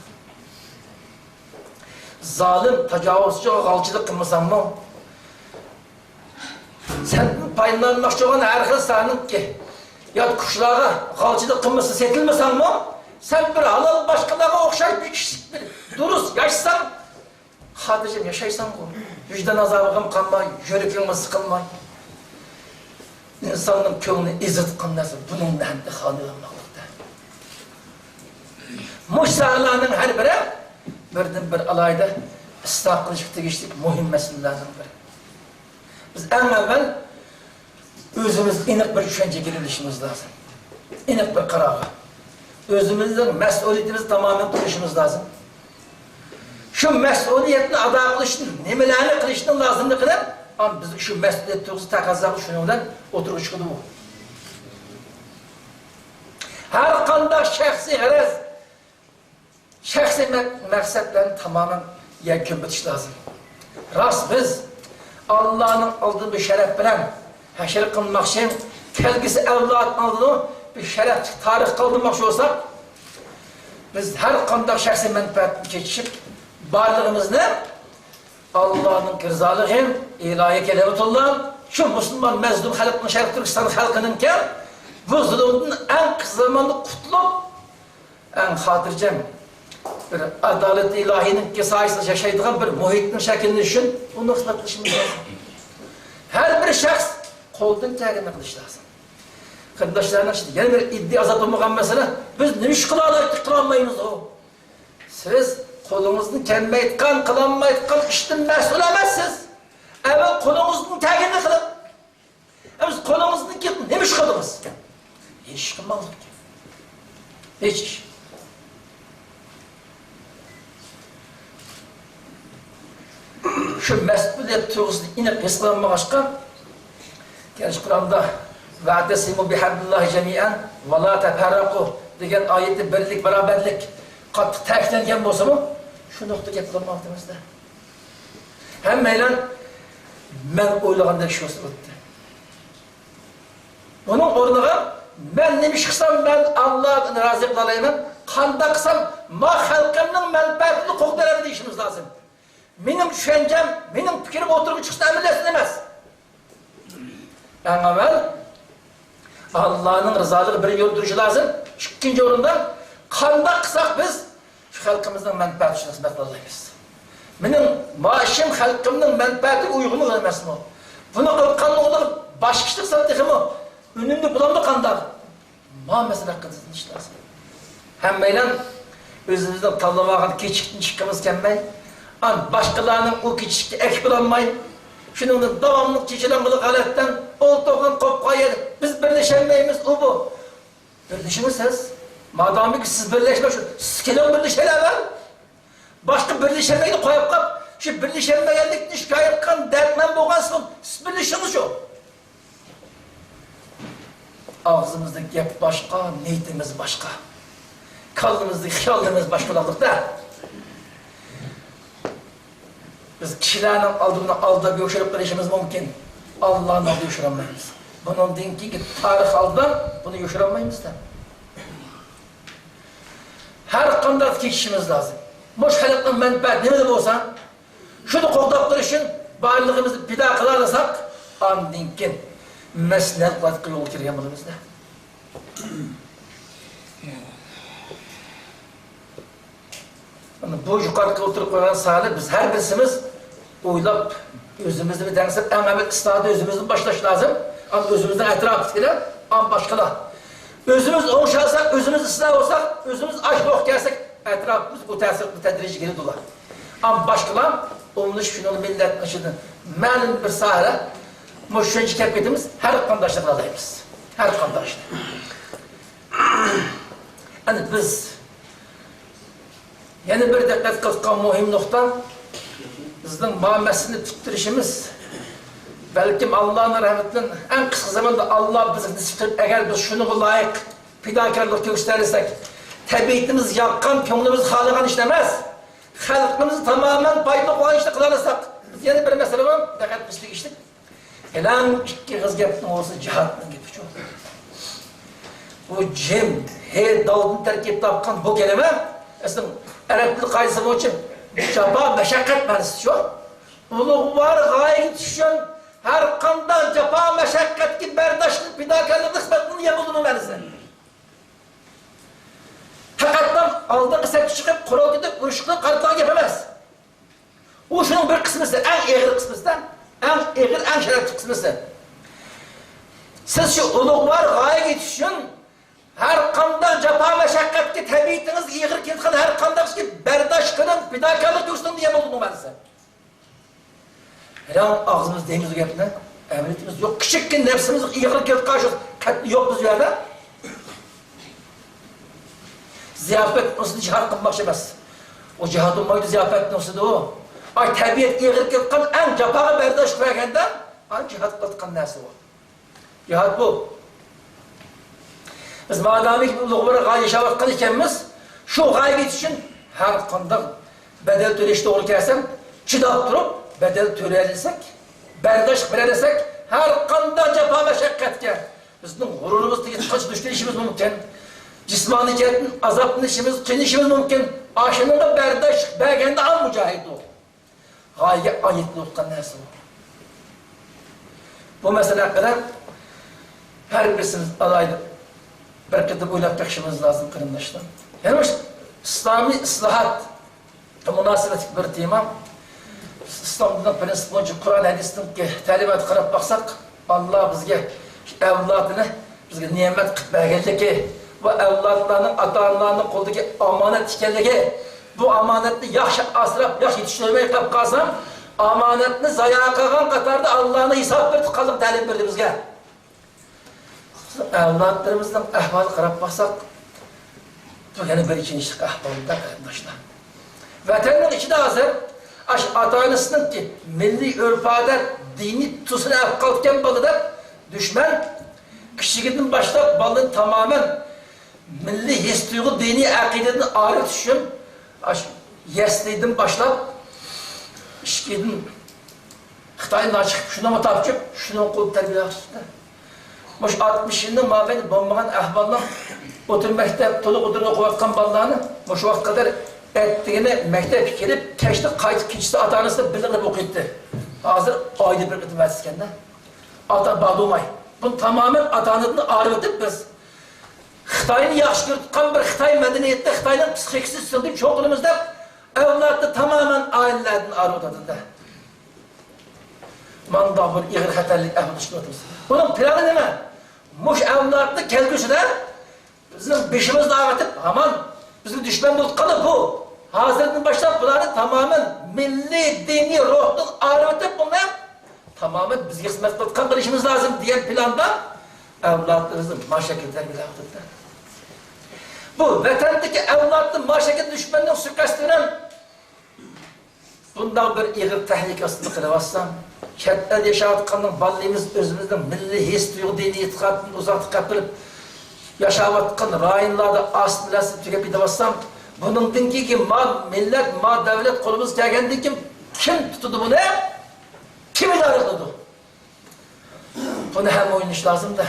زالىم، تاجاۋۇزچىغا غالچىلىق قىلمىساڭمۇ، سەن پايدىلانماقچى بولغان ھەر خىل سانىڭكى يات كۇشلارغا غالچىلىق قىلمىسا سېتىلمىساڭمۇ، سەن بىر ھالال باشقىلارغا ئوخشاش بىر كىشىلىك، بىر دۇرۇس ياشىساڭ، خاتىرجەم ياشايسەنغۇ. ۋىجدان ئازابىغا قالماي، يۈرىكىڭ سىقىلماي. ئىنساننىڭ كۆڭلىنى ئېزىتقان نەرسە بۇنىڭ بىلەن خالىيالماقلىقتا. مۇشۇ ساھەلەرنىڭ ھەر بىرى بىردىن بىر ئالاھىدە ئىسلاھ قىلىشقا تېگىشلىك مۇھىم مەسىلىلەرنىڭ بىرى. بىز ئەڭ ئەۋۋەل ئۆزىمىز ئېنىق بىر چۈشەنچىگە كېلىۋېلىشىمىز لازىم. ئېنىق بىر قارارغا. ئۆزىمىزنىڭ مەسئۇلىيىتىمىزنى تامامەن تونۇشىمىز لازىم. شۇ مەسئۇلىيەتنى ئادا قىلىش ئۈچۈن نېمىلەرنى قىلىشنىڭ لازىملىقىنى، ئەم، بىز شۇ مەسئۇلىيەت تۇيغۇسى تەقەززا قىلىش شۇنىڭ بىلەن ئوتتۇرىغا چىقىدۇ. ھەر قانداق شەخسىي غەرەز، شەخسىي مەق-، مەقسەتلەرنى تامامەن يەكۈن بېتىش لازىم. راست، بىز ئاللانىڭ ئالدىدا بىر شەرەپ بىلەن ھەشر قىلماقچى، كەلگۈسى ئەۋلادنىڭ ئالدىدا بىر شەرەپلىك تارىخ قالدۇرماقچى بولساق، بىز ھەر قانداق شەخسىي مەنپەئەتتىن كېچىشىپ، بارلىقىمىزنى ئاللانىڭ رىزالىقى، ئىلاھىي كەلىمەتۇللا، شۇ مۇسۇلمان مەزلۇم خەلقنىڭ، شەرقىي تۈركىستان خەلقىنىڭكى بۇ زۇلۇمدىن ئەڭ قىسقا زاماندا قۇتۇلۇپ، ئەڭ خاتىرجەم بىر ئادالەت ئىلاھىينىڭكى سايىسىدا ياشايدىغان بىر مۇھىتنىڭ شەكىللىنىشى ئۈچۈن ئۇنى خىزمەت قىلىشىمىز لازىم. ھەر بىر شەخس قولىدىن كەلگىنىنى قىلىشى لازىم. قېرىنداشلارنىڭ ئىچىدە يەنە بىر ئىدىيە ئازاد بولمىغان مەسىلە، بىز نېمە ئىش قىلالايتتۇق، قىلالمايمىزغۇ؟ سىز قولىڭىزدىن كەلمەيدىغان، قىلالمايدىغان ئىشتىن مەسئۇل ئەمەسسىز. ئەۋۋەل قولىڭىزدىن كەلگىنىنى قىلىڭ. ئەمىسە قولىڭىزدىن كېلىپ نېمە ئىش قىلدىڭىز؟ ھېچ ئىش قىلماڭلار. ھېچ ئىش. شۇ مەسئۇلىيەت تۇيغۇسىنى ئېنىق ھېس قىلالمىغاچقا، كەچ قۇرئاندا «ۋەتەسىمۇ بىھەبلىللاھى جەمىئەن ۋە لا تەپەررەقۇ» دېگەن ئايەتتە بىرلىك، باراۋەرلىك قاتتىق تەكىتلەنگەن بولسىمۇ، شۇ نۇقتا گەپ قىلمايۋاتىمىز-دە. ھەممەيلەن مەن ئويلىغاندەك ئىش بولسا بولاتتى. بۇنىڭ ئورنىغا مەن نېمە ئىش قىلسام مەن ئاللادىن رازى بولالايمەن، قانداق قىلسام ما خەلقىمنىڭ مەنپەئەتىنى قوغدىيالايمەن دېيىشىمىز لازىم. مېنىڭ چۈشەنچەم، مېنىڭ پىكرىم ئوتتۇرىغا چىقسا ئەمەلىيەتسىز ئەمەس. ئەڭ ئەۋۋەل ئاللانىڭ رىزالىقى بىر يولدا تۇرۇشى لازىم. ئىككىنچى ئورۇندا، قانداق قىلساق بىز شۇ خەلقىمىزنىڭ مەنپەئەتى ئۈچۈن خىزمەت قىلالايمىز؟ مېنىڭ مائاشىم خەلقىمنىڭ مەنپەئەتىگە ئۇيغۇنمۇ ئەمەسمۇ؟ بۇنى قىلغاننىڭ ئورنىغا باشقا ئىش قىلسام تېخىمۇ ئۈنۈملۈك بولامدۇ قانداق؟ ما مەسىلە ھەققىدە ئىزدىنىش لازىم. ھەممەيلەن ئۆزىمىزنىڭ تاللىۋالغان كېچىكتىن چىققىمىز كەلمەي، ئان باشقىلارنىڭ ئۇ كېچىككە ئەكىپ بولالماي، شۇنىڭدىن داۋاملىق چېچىلىڭغىلىق ھالەتتە ئولتۇرغان قوپقان يەردە بىز بىرلىشەلمەيمىز، ئۇ بۇ. بىرلىشىڭىز سىز. مادامىكى سىز بىرلەشمەي، شۇ سىز كېلىڭ بىرلىشەيلى ئەۋۋەل. باشقا بىرلىشەلمەيدۇ قويۇپ قاپ، شۇ بىرلىشەلمىگەنلىكتىن شىكايەت قىلغان دەردمەن بولغان سىز، سىز بىرلىشىڭىز شۇ. ئاغزىمىزدا گەپ باشقا، نىيىتىمىز باشقا. كاللىمىزدا خىياللىرىمىز باشقىلاقلىقتا. بىز كىشىلەرنىڭ ئالدىدا ئالداپ يوشۇرۇپ قېلىشىمىز مۇمكىن. ئاللانىڭ ئالدىدا يوشۇرالمايمىز. بۇنىڭدىن كېيىنكى تارىخ ئالدىدا بۇنى يوشۇرالمايمىز-دە. ھەر قانداق كېچىشىمىز لازىم. مۇشۇ خەلقنىڭ مەنپەئەتى نېمىدە بولسا، شۇنى قوغداپ تۇرۇش ئۈچۈن بارلىقىمىزنى پىدا قىلالىساق، ئاندىن كېيىن مەسلىھەت قىلىۋاتقان يولغا كىرگەن بولىمىز-دە. مانا بۇ يۇقىرىقى ئوتتۇرىغا قويغان سالى بىز ھەر بىرسىمىز ئويلاپ، ئۆزىمىزنى بىر دەڭسەپ، ئەڭ ئەۋۋەل ئىسلاھاتنى ئۆزىمىزدىن باشلاش لازىم. ئاندىن ئۆزىمىزنىڭ ئەتراپىدىكىلەر، ئاندىن باشقىلار. ئۆزىمىز ئوڭشالساق، ئۆزىمىز ئىسلاھ بولساق، ئۆزىمىز ئاشۇنداق كەلسەك، ئەتراپىمىز ئۇ تەسىر، بۇ تەدرىجىي كېلىدۇلا. ئاندىن باشقىلار ئوملىشىپ شۇنىڭ مىللەتنىڭ ئىچىدىن مەلۇم بىر ساھەدە مۇشۇنچە كەپ كېتىمىز، ھەر قانداق ئىشنى قىلالايمىز. ھەر قانداق ئىشنى. ئەنە بىز يەنە بىر دىققەت قىلىدىغان مۇھىم نۇقتا، بىزنىڭ ما مەسىلىنى پۈتتۈرۈشىمىز. بەلكىم ئاللانىڭ رەھمىتىدىن ئەڭ قىسقا زاماندا ئاللا بىزگە نېسىپ قىلىپ، ئەگەر بىز شۇنىڭغا لايىق پىداكارلىق كۆرسىتەلىسەك، تەبىئىتىمىز ياققان، كۆڭلىمىز خالىغان ئىشنى ئەمەس، خەلقىمىز تامامەن پايدىلىق بولغان ئىشنى قىلالىساق، بىز يەنە بىر مەسىلە بار، دىققەت قىلىشلىق ئىشلىك. ھېلىڭ ئىككى ئېغىز گەپنىڭ ئورىسى جىھادنىڭ گېپى شۇ. بۇ جىم، ھې، دالدىن تەركىب تاپقان بۇ كەلىمە ئەسلى ئەرەب تىلى قائىدىسى بويىچە جاپا، مەشەققەت مەنىسى شۇ. ئۇلۇغۋار غايىگە يېتىش ئۈچۈن ھەر قانداق جاپا مەشەققەتكە بەرداشلىق، پىداكارلىق خىزمەتنىڭ يەنە ئۇزۇن مەنىسى. پەقەتلا ئالدىنقى سەپكە چىقىپ، قورال كۆتۈرۈپ، ئۇرۇش قىلىپ قارىتىدىغان گەپ ئەمەس. ئۇ شۇنىڭ بىر قىسمىسى، ئەڭ ئېغىر قىسمىسى، ئەڭ ئېغىر، ئەڭ شەرەپلىك قىسمىسى. سىز شۇ ئۇلۇغۋار غايىگە يېتىش ئۈچۈن ھەر قانداق جاپا مەشەققەتكە، تەبىئىتىڭىز ئېغىر كېلىدىغان ھەر قانداق ئىشقا بەرداشلىق قىلىڭ، پىداكارلىق كۆرسىتىڭ دېگەن بولىدۇ بۇ مەنىسى. ھېلىھەم ئاغزىمىز دەيمىز بۇ گەپنى، ئەمەلىيىتىمىز يوق. كىچىككىنە نەپسىمىزگە ئېغىر كېلىپ قالسا، قەتئىي يوق بىز بۇ يەردە. زىياپەت ئۇسۇلى جىھاد قىلماقچى ئەمەس. ئۇ جىھاد بولمايدۇ، زىياپەتنىڭ ئۇسۇلى ئۇ. ئاي، تەبىئەت ئېغىر كېلىپ قالغان، ئەڭ جاپاغا بەرداشلىق بەرگەندە، ئاي، جىھاد قىلىۋاتقان نەرسە ئۇ. جىھاد بۇ. بىز مادامىكى بۇ ئۇلۇغ بىر غايە ياشاۋاتقان ئىكەنمىز، شۇ غايە يېتىش ئۈچۈن ھەر قانداق بەدەل تۆلەش توغرا كەلسە، چىداپ تۇرۇپ بەدەل تۆلىيەلىسەك، بەرداشلىق بېرەلىسەك، ھەر قانداق جاپا مەشەققەتكە بىزنىڭ غۇرۇرىمىز تېگىشقىچە دۇچ كېلىشىمىز مۇمكىن. جىسمانىي جەھەتتىن ئازابلىنىشىمىز، قىينىلىشىمىز مۇمكىن. ئاشۇنىڭغا بەرداشلىق بەرگەندە ئال مۇجاھىد ئۇ. غايىگە ئائىت بولۇۋاتقان نەرسە بۇ. بۇ مەسىلە ھەققىدە ھەر بىرسىمىز ئالاھىدە بىر قېتىم ئويلاپ بېقىشىمىز لازىم، قېرىنداشلار. يەنە مۇشۇ ئىسلامىي ئىسلاھات مۇناسىۋەتلىك بىر تېما. ئىسلام دىنىنىڭ پرىنسىپ بويىچە قۇرئان ھەدىستىكى تەلىماتقا قاراپ باقساق، ئاللا بىزگە ئەۋلادىنى بىزگە نېمەت قىلىپ بەرگەنلىكى، بۇ ئەۋلادلارنىڭ ئاتا-ئانىلارنىڭ قولىدىكى ئامانەت ئىكەنلىكى، بۇ ئامانەتنى ياخشى ئاسراپ، ياخشى يېتىشتۈرمەي قېلىپ قالساڭ، ئامانەتنى زايا قىلغان قاتاردا ئاللانىڭ ھېساب بېرىدىغانلىقىنى تەلىم بېرىدۇ بىزگە. ئەۋلادلىرىمىزنىڭ ئەھۋالىغا قاراپ باقساق، بۇ يەنە بىر ئېچىنىشلىق ئەھۋالدا، قېرىنداشلار. ۋەتەننىڭ ئىچىدە ھازىر ئاشۇ ئاتا-ئانىسىنىڭكى مىللىي ئۆرپ-ئادەت، دىنىي تۇسىنى ئەپ قالىدىكەن بالا دەپ، دۈشمەن كىچىكىدىن باشلاپ بالىنى تامامەن مىللىي ھېس-تۇيغۇ، دىنىي ئەقىدىدىن ئايرىتىش ئۈچۈن، ئاشۇ يەسلىدىن باشلاپ، ئىچكىدىن خىتايدىن چىقىپ، شۇنىڭغا تاپشۇرۇپ، شۇنىڭغا قىلىپ تەربىيەلەپ تۇرۇپتۇ. مۇشۇ ئاتمىش يىلنىڭ مابەينىدە بولمىغان ئەھۋالنىڭ، ئوتتۇرا مەكتەپ، تولۇق ئوتتۇرىدا ئوقۇۋاتقان بالىلارنى مۇشۇ ۋاقىتقا قەدەر ئەتىگىنى مەكتەپكە كېلىپ، كەچتە قايتىپ، كېچىسى ئاتا-ئانىسى بىللە قىلىپ ئوقۇيتتى. ھازىر ئايدا بىر قېتىم ئەتىسىكەندە. ئاتا بادۇماي. بۇنى تامامەن ئاتا-ئانىدىن ئايرىۋېتىپ بىز، خىتاينى ياخشى كۆرۈپ تۇرغان بىر خىتاي مەدەنىيىتىدە خىتاينىڭ پسىخىكىسى ئۈستىدىن چوڭ قىلىمىز دەپ، ئەۋلادنى تامامەن ئائىلىلەردىن ئايرىۋېتىۋاتىدۇ. مانداق بىر ئېغىر خەتەرلىك ئەھۋال ئىشلىۋاتىمىز. بۇنىڭ پىلانى نېمە؟ مۇشۇ ئەۋلادنى كەلگۈسىدە بىزنىڭ بېشىمىزنى ئاغرىتىپ، ھامان بىزگە دۈشمەن بولۇپ قالدى بۇ. ھازىردىن باشلاپ بۇلارنى تامامەن مىللىي دىنىي روھتىن ئايرىۋېتىپ، بۇنى تامامەن بىزگە خىزمەت قىلىدىغان قىلىشىمىز لازىم دېگەن پىلاندا ئەۋلادلىرىمىزنى ما شەكىلدە تەربىيەلەپ ئولتۇرۇپتۇ. بۇ ۋەتەندىكى ئەۋلادنى ما شەكىلدە دۈشمەننىڭ سۇيىقەستى بىلەن بۇنداق بىر ئېغىر تەھلىكە ئاستىدا قېلىۋاتسا، چەت ئەلدە ياشاۋاتقاننىڭ بالىلىرىمىز ئۆزىمىزنىڭ مىللىي ھېس-تۇيغۇ، دىنىي ئېتىقادىدىن ئۇزاقتا قېلىپ ياشاۋاتقان رايونلاردا ئاستا-ئاستا تۈگەپ كېتىۋاتسا، بۇنىڭدىن كېيىنكى ما مىللەت، ما دەۋلەت قولىمىزغا كەلگەندىن كېيىن كىم تۇتىدۇ بۇنى؟ كىم ئىدارە قىلىدۇ؟ بۇنى ھەم ئويلىنىش لازىمدا.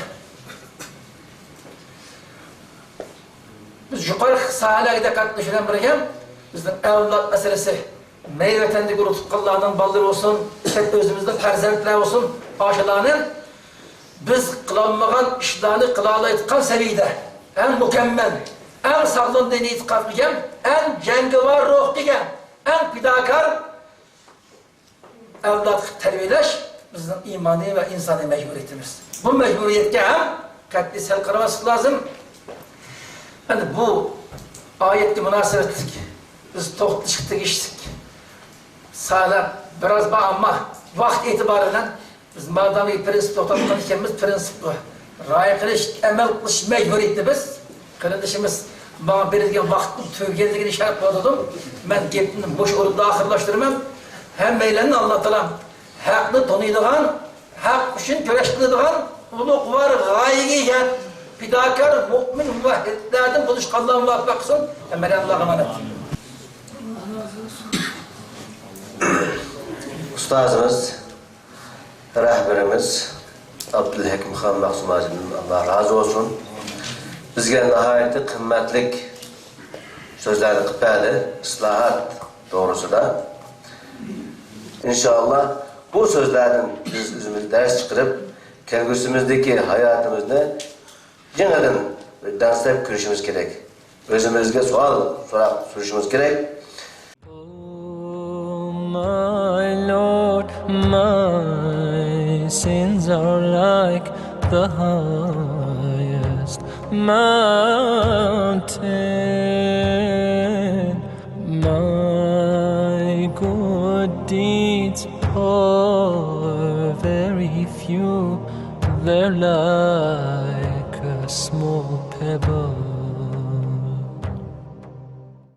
بىز يۇقىرىقى ساھەلەرگە دىققەت قىلىش بىلەن بىرگە، بىزنىڭ ئەۋلاد مەسىلىسى، مەيلى ۋەتەندىكى ئۇرۇق-تۇغقانلارنىڭ بالىلىرى بولسۇن، ئۆزىمىزنىڭ پەرزەنتلەر بولسۇن، ئاشۇلارنى بىز قىلالمىغان ئىشلارنى قىلالايدىغان سەۋىيەدە، ئەڭ مۇكەممەل، ئەڭ ساغلام دىنىي ئېتىقادقا ئىگە، ئەڭ جەڭگىۋار روھقا ئىگە، ئەڭ پىداكار ئەۋلاد قىلىپ تەربىيەلەش بىزنىڭ ئىمانىي ۋە ئىنسانىي مەجبۇرىيىتىمىز. بۇ مەجبۇرىيەتكە ھەم قەتئىي سەل قارىماسلىق لازىم. ئەمدى بۇ ئايەتكە مۇناسىۋەتلىك بىز توختىلىشقا تېگىشلىك ساھەلەر بىراز بار، ئەمما ۋاقىت ئېتىبارى بىلەن بىز مادامكى پرىنسىپ توختاتقان ئىكەنمىز، پرىنسىپقا رىئايە قىلىش، ئەمەل قىلىش مەجبۇرىيىتى بىز. قېرىندىشىمىز ماڭا بېرىلگەن ۋاقىتنىڭ تۈگىگەنلىكىنى ئىشارە قىلىۋاتىدۇ. مەن گېپىمنى مۇشۇ ئورۇندا ئاخىرلاشتۇرىمەن. ھەممەيلەننى ئاللا تائالا ھەقنى تونۇيدىغان، ھەق ئۈچۈن كۈرەش قىلىدىغان ئۇلۇغۋار غايىگە ئىگە پىداكار مۆمىن مۇۋەھھىدلەردىن بولۇشقا ئاللا مۇۋەپپەق قىلسۇن. ھەممەيلەن ئاللاغا ئامانەت. ئۇستازىمىز، رەھبىرىمىز ئابدۇلھەكىم خان مەخسۇم ھاجىمدىن ئاللا رازى بولسۇن. بىزگە ناھايىتى قىممەتلىك سۆزلەرنى قىلىپ بەردى ئىسلاھات توغرىسىدا. ئىنشائاللا، بۇ سۆزلەردىن بىز ئۆزىمىز دەرس چىقىرىپ، كەلگۈسىمىزدىكى ھاياتىمىزنى يېڭىدىن بىر دەڭسەپ كۆرۈشىمىز كېرەك. ئۆزىمىزگە سوئال سوراپ سورىشىمىز كېرەك. Oh, my Lord, my sins are like the highest mountain. My good deeds are very few, they're like a small pebble